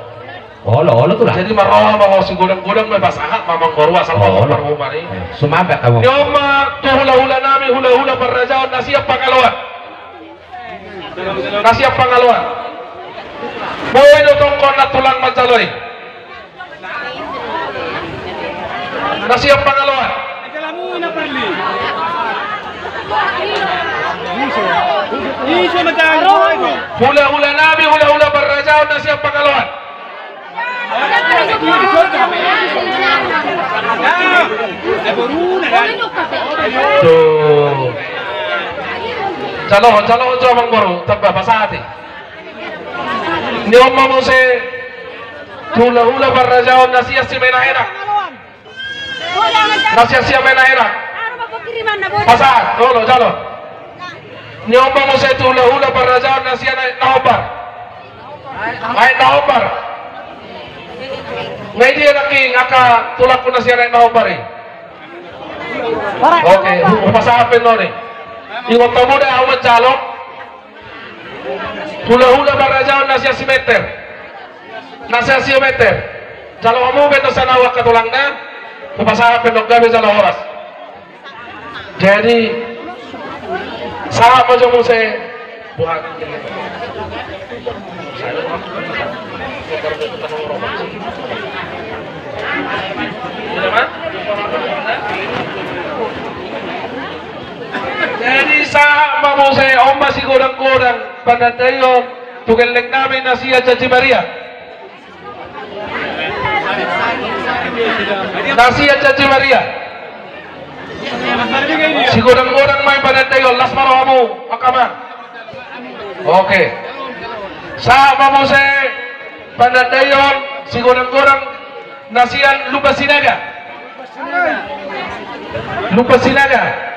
Olo, olo, tulang. Jadi marroha ma ho, sigodang-godang ma i, pasahat ma, amangboru, asal ma, olo, parhomar i. Eh, sumambak hamu. Di on ma tu hulahula nami, hulahula parrajaon na sian Pangaloan. Na sian Pangaloan. Boi do tongkon na tulang manjalo i. Na sian Pangaloan. Hulahula nami, hulahula parrajaon na sian Pangaloan. Tuh. Jalo, jalo, jalo, amangboru, tamba pasahat i. Ni on ma muse tu hulahula parrajaon na sian Simenaenak. Na sian Simenaenak. Pasahat, olo, jalo. Ni on ma muse tu hulahula parrajaon na sian Aek Nahombar. Aek Nahombar. Nga i dia nangkin angka tulangku na sian Aek Nahombar i. Oke, hu-, hupasahat pe on i. Ingot hamu da, ahu manjalo. Hulahula parrajaon na sian Simenter. Na sian Simenter. Jalo hamu pe on sian ahu angka tulangna. Hupasahat pe on, gabe jala horas. Jadi sahat ma jo muse. Jadi sahat ma muse, on ma sigodang-godang panandaion tu gelleng nami na sian Janji Maria. Na sian Janji Maria. Sigodang-godang ma i panandaion, las ma rohamu, angka amang. Oke. Sahat ma muse panandaion sigodang-godang na sian Lumban Sinaga. Lumban Sinaga.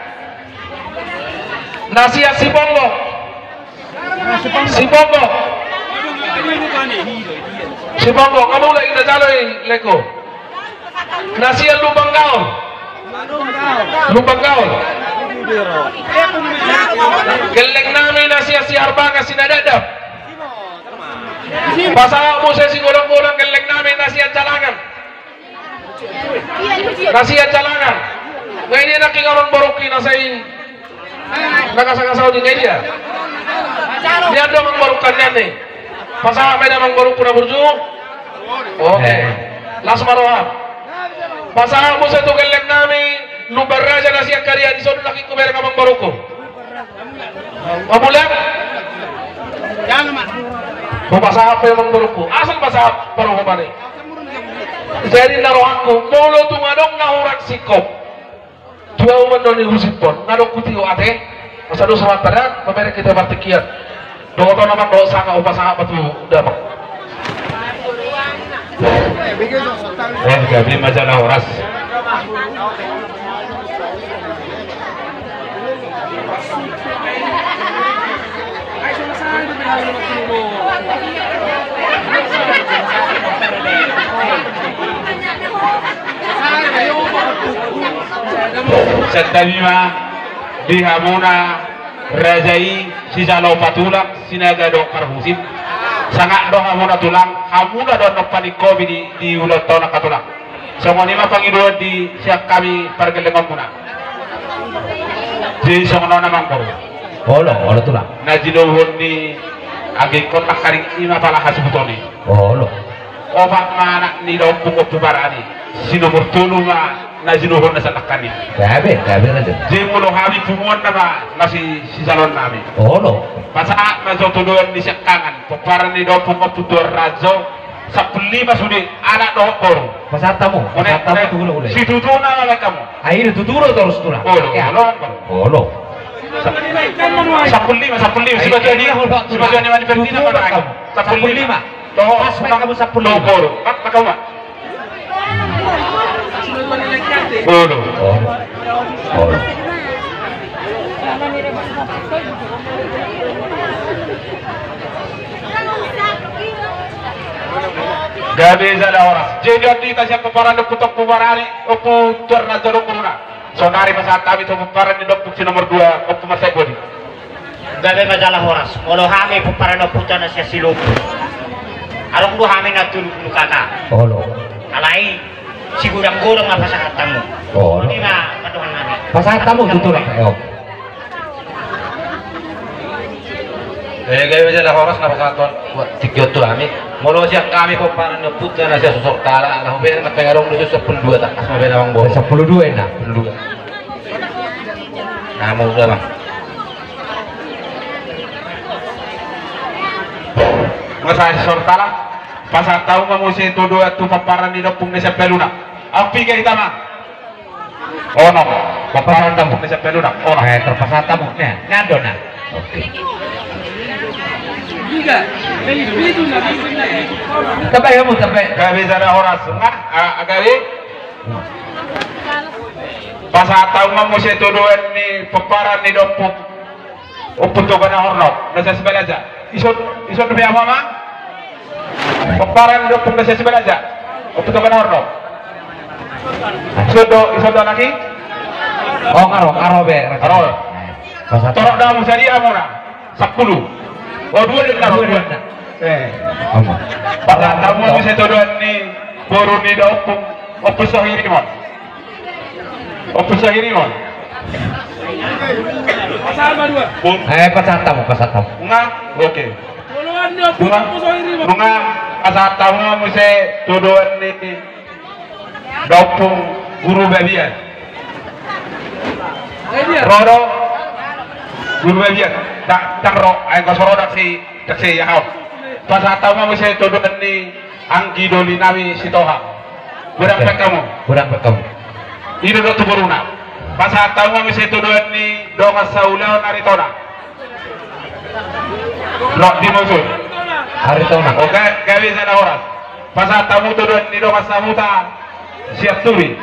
Na sian Siponggok. Siponggok. Siponggok, nga mulak i, na jalo i, lengku. Na sian Lumban Gaol. Lumban Gaol. Gelleng nami na sian Siharbangan, Sinadadap. Pasahat muse sigodang-godang gelleng nami na sian Jalangan. Na sian Jalangan. Nga i dia nangkin amangborungki na sai na gasa-gasa on i, nga i dia. Nian do amangborungki nian i. Pasahat ma i da amangborungku na burju. Oke. Eh. Las ma roha. Pasahat muse tu gelleng nami Lumban Raja na sian Karian, dison nangkin hubereng amangborungku. Nga mulak. Hupasahat pe amangborungku. Asal pasahat parumaen i. Jadi na rohangku, molo tung adong na hurang singkop tu ahu, mandoni husiphon, nga adong hutio ate. Asa dos rohanta da, pamereng hita partingkian. Dohot on amang, dohot sanga, hupasahat ma tu damang. Eh, gabe ma jala horas. Santabi ma di hamuna raja i, sijalo patulang, Sinaga dohot parhusip. Sangap do hamuna tulang, hamuna do annon paningkobi di, di ulaonta on, angka tulang. Songon i ma pangidoan di sian hami pargellengonmuna. Jadi songon on amangboru. Olo, olo tulang. Na jinouhon ni agengkon nangkaning i ma pala hasuhuton i. Olo. Opat ma anak ni da ompung Ompu Parani. Si nomor tolu ma na jinouhon na sian nangkaning. Gabe, gabe na jolo. Jadi molo hami punguan nama na si, sijaloon nami. Olo. Pasahat ma jo tu doan ni siangkangan, pomparan ni da ompung Ompu Tuan Rajo, sampulu lima sude, anak dohot boru. Pasahat hamu, pasahat hamu tu hulahula i. Situtuna ma baen hamu. Ai do tutu do torus tulang. Olo, olo. Olo. Sampulu lima, sampulu lima. Ai, sibagian i, sibagian i mani Ferdinand. Sampulu lima. Pas baen hamu sampulu lima. Boru. Pas baen hamu. Boru. Boru. Gabe jala horas. Jadi on di hita sian pomparan ni Ompu Tuan Parani, Ompu Tuan Rajo dohot boruna. Saonari pasahat hami tu pomparan ni da ompung si nomor dua, Ompu Marsae Godi. Gabe ma jala horas. Molo hami pomparan ni ompunta na sian Silombu, adong do hami na tolu pulu kaka. Olo. Alai sigodang-godang ma pasahat hamu. Olo. Songon i ma pandohan nami. Pasahat hamu tu tulang. Olo. Eh, gabe jala horas na pasahathon tingki on tu hami. Molo sian hami pomparan ni ompunta na sian Sortala, ala hubereng na pengarung di sampulu dua, tangkas ma baen amang boru. Sampulu dua ina. Sampulu dua. Nah, mau udah, Bang. Masa Sortala, pasahat hamu ma muse tu dua tu pomparan ni ompung na sian Paluna. Api ga hita ma. Onom. Pasahat hamu. Bisa pelu dah. Onom. Eh, terpasahat hamu. Nah, nando na. Oke. Tabe hamu, tabe. Gabe jala horas. Nga, ah, gabe. Pasahat hamu ma muse tu dua ni pomparan ni ompung. Ompung Toga na Hornop, na sian Sibalaja. Ison, ison dope hamu, Amang? Pomparan ni ompung na sian Sibalaja. Ompung Toga na Hornop. Ison do, ison do, anakki? Oh, nga ro, nga ro be. Nga ro. Pasahat. Torop do hamu, sadia hamuna? Sampulu. Oh, dua do na, dua do na. Eh. Pasahat hamu ma muse tu dua ni boru ni da ompung, Ompung Sohirimon. Ompung Sohirimon. Eh, pasahat hamu, pasahat hamu. Nga, oke. Nga, nga, pasahat hamu muse tu dua ni da ompung Guru Babian. Ro do Guru Babian. Ndang, ndang ro, ai nga so ro, ndang si, ndang si, ya, hau. Pasahat hamu ma muse tu dua ni anggi doli nami Sitohang. Godang pe hamu. Godang pe hamu. I do tu boruna. Pasahat hamu ma muse tu dua ni dongan saulaon Aritonang. Ro di musu. Aritonang. Oke, gabe jala horas. Pasahat hamu tu dua ni dongan sahuta Sianturi.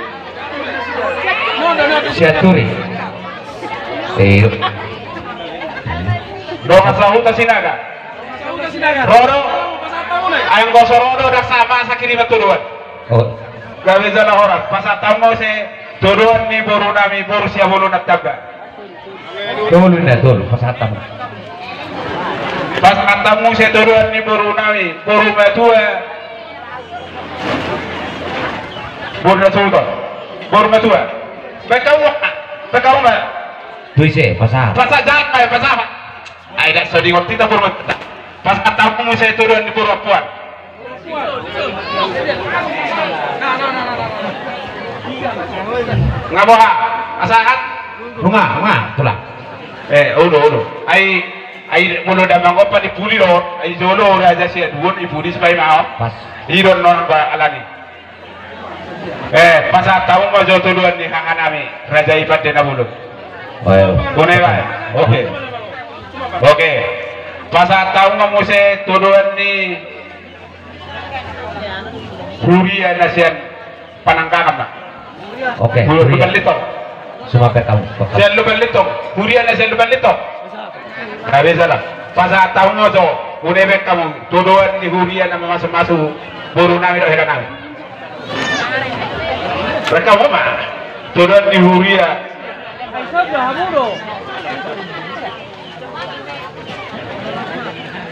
Sianturi. Iyo. Dongan sahuta Sinaga. Ro do. Ai nga so ro do, ndang sama sakiriman tu dua. Oh. Gabe jala horas. Pasahat hamu muse tu dua ni boru nami, boru Siabolon Antamba. Tolu na, tolu. Pasahat hamu. Pasahat hamu muse tu dua ni boru nami, boru matua. Boru na suhuton. Boru matua. Baen hamu, baen hamu ma. Tu ise, pasahat. Pasahat, jangan, eh, pasahat. Ai ndang so diingot hita boru matua. Pasahat hamu muse tu dua ni boru ampuan. Nga boha, pasahat? Nunga, nunga, tulang. Eh, olo, olo. Ai, ai molo da mangompa di pudi do, ai jolo raja Siaduon i pudi sipaima on. Pas. I do non ba alani. Eh, pasahat hamu ma jo tu dua ni hanga nami, raja i pande na bolon. Oh, iya. Bona i ba? Oke. Oke. Pasahat hamu ma muse tu dua ni huria na sian Panangkangan ma. Oke, huria. Luban Lintong. Sumapek hamu. Sian Luban Lintong. Huria na sian Luban Lintong. Gabe jala. Pasahat hamu ma jo. Unang baen hamu. Tu dua ni huria na mamasumasu boru nami dohot hela nami. Baen hamu ma. Tu dua ni huria.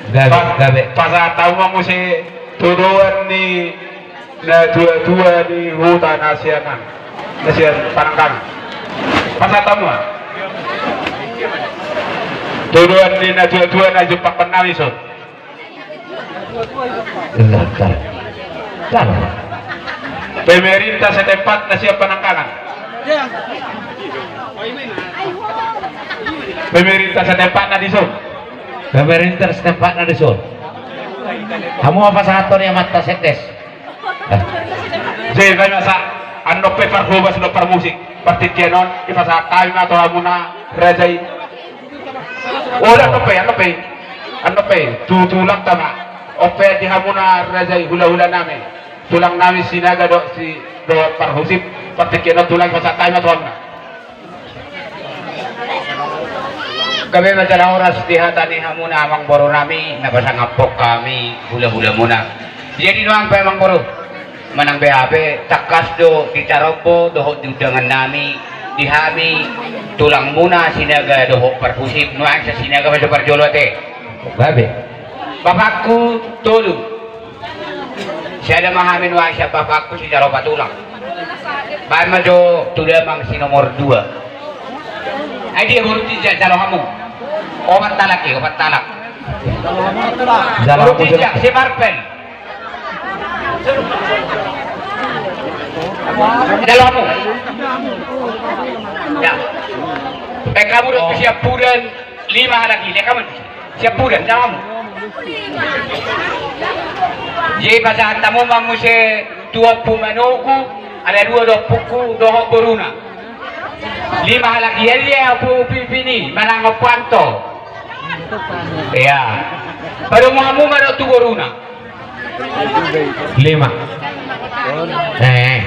Gabe, gabe. Pasahat hamu ma muse tu dua ni natuatua ni huta na sian an, na sian Panangkangan. Pasahat hamu ma. Tu dua ni natuatua na jumpang hon nami son. Lantar. Lantar. Pemerintah setempat na sian Panangkangan. Pemerintah setempat na dison. Pemerintah setempat na dison. Hamu ma pasahathon i amanta Setes. Jadi, masa, andon pe parhobas dohot parmusik. Partingkian on, dipasahat hami ma tu hamuna raja i. Oh, andon pe, andon pe. Andon pe, tu tulangta ma. On pe di hamuna raja i, hulahula nami. Tulang nami Sinaga dohot si, dohot parhusip. Partingkian on tulang, pasahat hami ma tu hamuna. Gabe ma jala horas di hata ni hamuna amangboru nami, na pasangaphon hami hulahulamuna. Jadi nuaeng pe amangboru, manang beha pe tangkas do di tarombo dohot di undangan nami, di hami tulangmuna Sinaga dohot parhusip, nuaeng sian Sinaga ma jo parjolo ate. Gabe. Bapakku tolu. Sada ma hami nuaeng sian bapakku, sijalo patulang. Baen ma jo tu damang si nomor dua. Ai dia boru ti, ja-, jalo hamu. Opat halak i, opat halak. Jalo hamu, Sinjak, si Marpen. Jalo hamu. Ya. Baen hamu dohot tu siampudan lima halak i, lehon hamu. Siampudan, jalo hamu. Jadi pasahat hamu ma muse tu Ompu Manogu, ala dua do ompungku dohot boruna. Lima halak i, ia Ompu Pipin i manang Ompu Anto. Ia. Padomu hamu ma dohot tu boruna. Lima. Eh.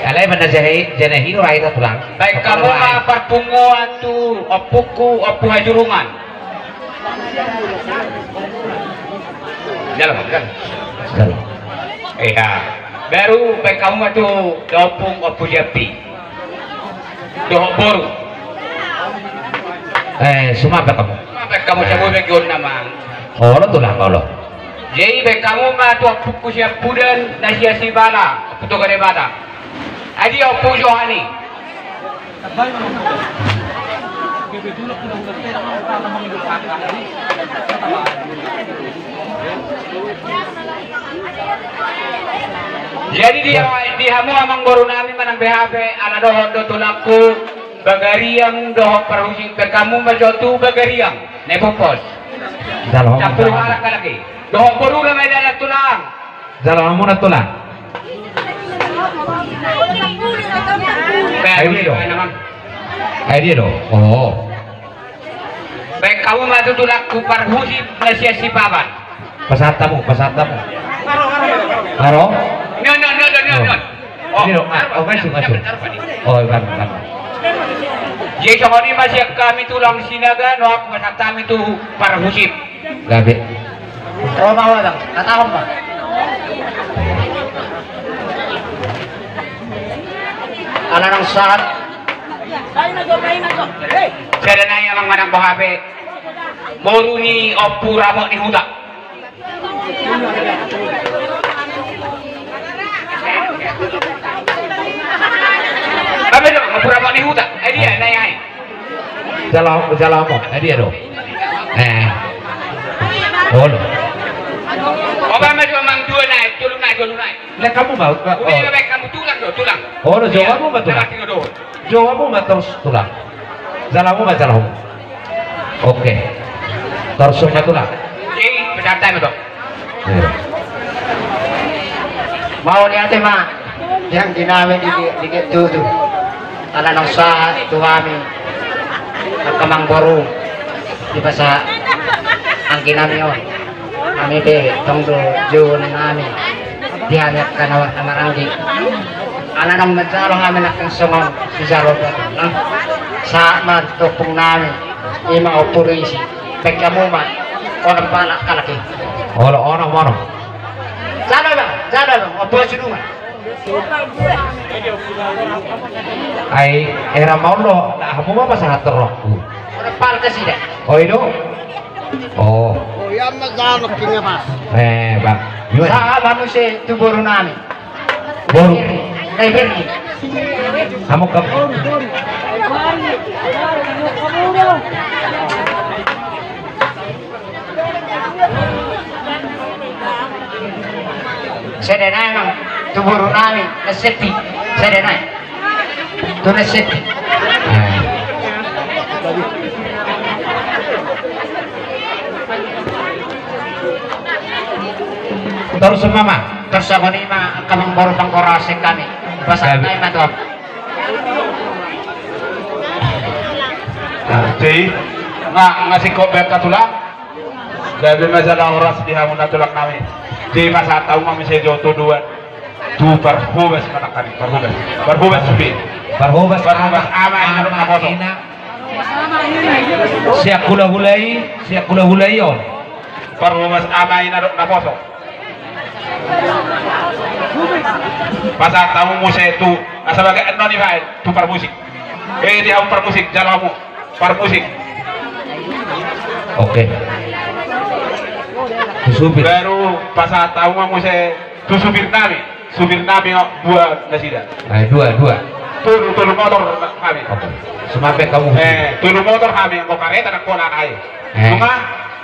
Alai mana jana, jana hino rai ta tulang. Baen hamu ma parpunguan tu ompungku, Ompu Hajurungan. Jalo, jalo. Jalo. Ia. Baru baen hamu ma tu ompung, Ompu Jampi. Dohot boru. Eh, sumampe hamu. Sumampe hamu, eh. Sabo bagion nama. Olo tulang, olo. Jadi baen hamu ma tu ompungku siampudan na sian Sibala, Ompu Toga Debata. Adi Ompu Johani. Jadi di, di hamu amangboru nami manang beha pe, ala dohot do tulangku Bagariang dohot parhusip, baen hamu ma jo tu Bagariang. Na i pos. Jalo hamu. Sampulu halak halak i. Dohot boruna ma i da tulang. Jalo hamu na tulang. Ai dia do. Ai dia do. Oh. Baen hamu ma tu tulangku parhusip na sian Sipaban. Pasahat hamu, pasahat hamu. Aro? Non, non, non, non, non. Oh. Ini do, ah, oh, masuk, masuk. Oh, iban, iban. Jadi songon i ma sian hami tulang Sinaga, nuaeng pasahat hami tu parhusip. Gabe. Ro ma ho, Bang. Hatahon, Bang. Ala naung sahat. Sada nai amang manang boha pe. Boru ni Ompu Ramot ni Huta. Baen ma jo Ompu Ramot ni Huta. Eh, dia, nai, ai. Jalo, jalo hamu, eh, dia do. Eh. Olo. Oba ma jo amang dua nai, tolu nai, tolu nai. Lehon hamu ma, oh. Ubi na baen hamu tulang do, tulang. Olo, jalo hamu ma tulang. Jalo hamu ma torus tulang. Jalo hamu ma, jalo hamu. Oke. Torus ma tulang. Jadi, pesantai ma do. Iya. Mauliate ma di anggi nami di, di, di tutu. Ala naung sahat tu hami angka amangboru, di basa anggi nami on. Hami pe tong do jou nami di hami angka na marhahamaranggi. Ala naung manjalo hami nangkin songon sijalo na sahat ma tu ompung nami, ima Ompu Risi. Baen hamu ma onom halak halak i. Olo, onom, onom. Jalo, Bang, jalo, Bang, Ompu Hajurungan. Ai, era ma on do, hamu ma pasahat rohangku. Onom halak nasida. Oh, i do? Oh. Oh, ia ma jalo kinga pas. Eh, Bang. Sahat ma muse tu boru nami. Boru. Hamu kap. Sada nai ma tu boru nami, na sepi. Sada nai. Tu na sepi. Torus ma, ma. Torus songon i ma, angka amangboru panghorhon sian hami. Pasahat nai ma tu. Jadi, nga, nga singkop baen angka tulang. Gabe ma jala horas di hamu na tulang nami. Jadi pasahat hamu ma muse jo tu dua. Tu parhobas manang hami, parhobas. Parhobas supi. Parhobas, parhobas ama, ama ina dohot naposo. Sian hulahula i, sian hulahula i on. Parhobas ama ina dohot naposo. Pasahat hamu muse tu, asa baga annon i baen, tu parmusik. Eh, di hamu parmusik, jalo hamu. Parmusik. Oke. Tu supir. Baru pasahat hamu ma muse tu supir nami. Supir nami dua nasida. Eh, dua, dua. Tolu, tolu motor hami. Oke. Sumampe hamu. Eh, tolu motor hami, anggo kareta ndang pola nai. Eh. Cuma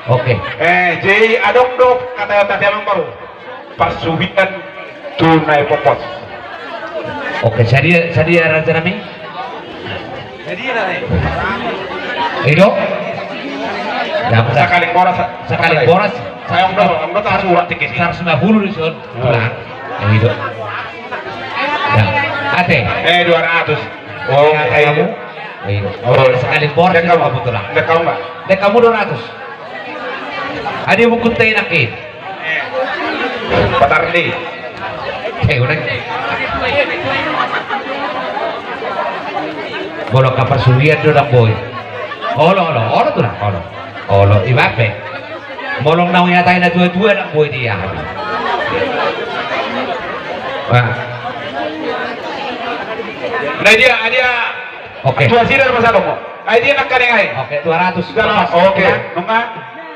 Oke. Eh, jadi adong do hata-hata, Amang Boru. Parsuhian tu na ipopos. Oke, sadia, sadia raja nami. Ido. Sakali boras. Sakali boras. Saya udah, udah tak surat tiket. Seratus lima puluh dison. Tulang. Ido. Ate. Eh, dua ratus. Oh, iya, kamu. Iya. Oh, sakali boras. Dek kamu, Tulang. Dek kamu, Pak. Dek kamu dua ratus. Adi buku teh enak i. Patarni. Eh, udah. Bolok ka parsuhian do, Dang Boy. Olo, olo, olo, Tulang, olo. Olo, ibape. Molo naung dihatai na tua-tua, Dang Boy, dia. Nah. Nah, dia, dia. Oke. Dua sida masa kamu. Ai dia nak kadeng ai. Oke, dua ratus. Sudah lah. Oke. Nunga.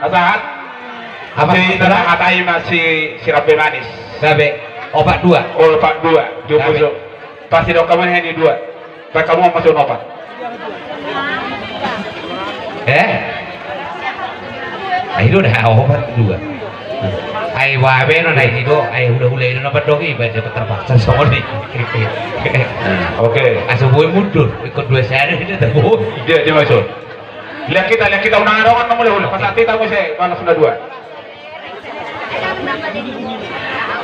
Asahat. Apa? Jadi, kita hatai masih si Rabe Manis. Rabe. Opat dua. Oh, opat dua. Dia musuh. Pasti dok kamu ini dua. Baik kamu masuk opat. Eh? Ai do da opat dua. Ai babe no na i do, ai hula-hula i do na pandok i, baca terpaksa songon i. Oke. Asa boi mundur, ikut dua seri ini terboi. Dia, dia masuk. Lihat kita, lihat kita undangan dongan na hula-hula. Pas nanti tamu saya, balas sudah dua.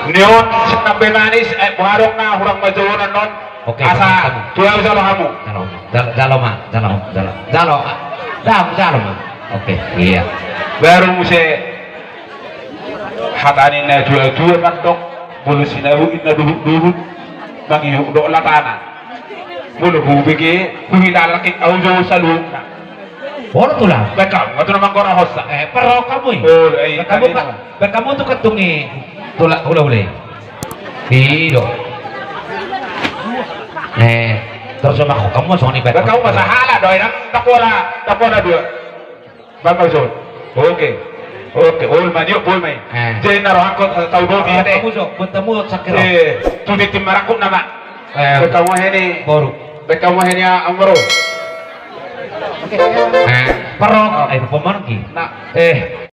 Nion, Rabe Manis, eh, boha adong na hurang manjouhon on. Oke, asa, tu au jalo hamu. Jalo, jalo, jalo ma, jalo, jalo, jalo, jalo, jalo ma. Oke, iya. Baru muse hata ni na tua-tua mandok, molo sinabung i na duhut-duhut, mangihut do latana. Molo hubege, huhilala ke au jo saluhutna. Olo, Tulang. Baik kamu, ngatu na manggora hossa. Eh, perro kamu i. Oh, eh, baik kamu, tadi ka-, nama. Baik kamu tu ketung i. Tulang, hula-hula i. Ido. Eh, terus sama kok kamu songon i, baik kamu masa hala do, enak, tak pola, tak pola dua. Bang Maison. Oke. Oke, ol ma, niop ol ma i. Eh. Jadi na rohangkon, eh, tau do, eh, kamu so, buat temu sakira. Eh, tu di tim marakut nama. Eh, baik kamu ini. Boru. Baik kamu ini, Amro. Eh, perro. Oh. Eh, pemain ki. Nah. Eh.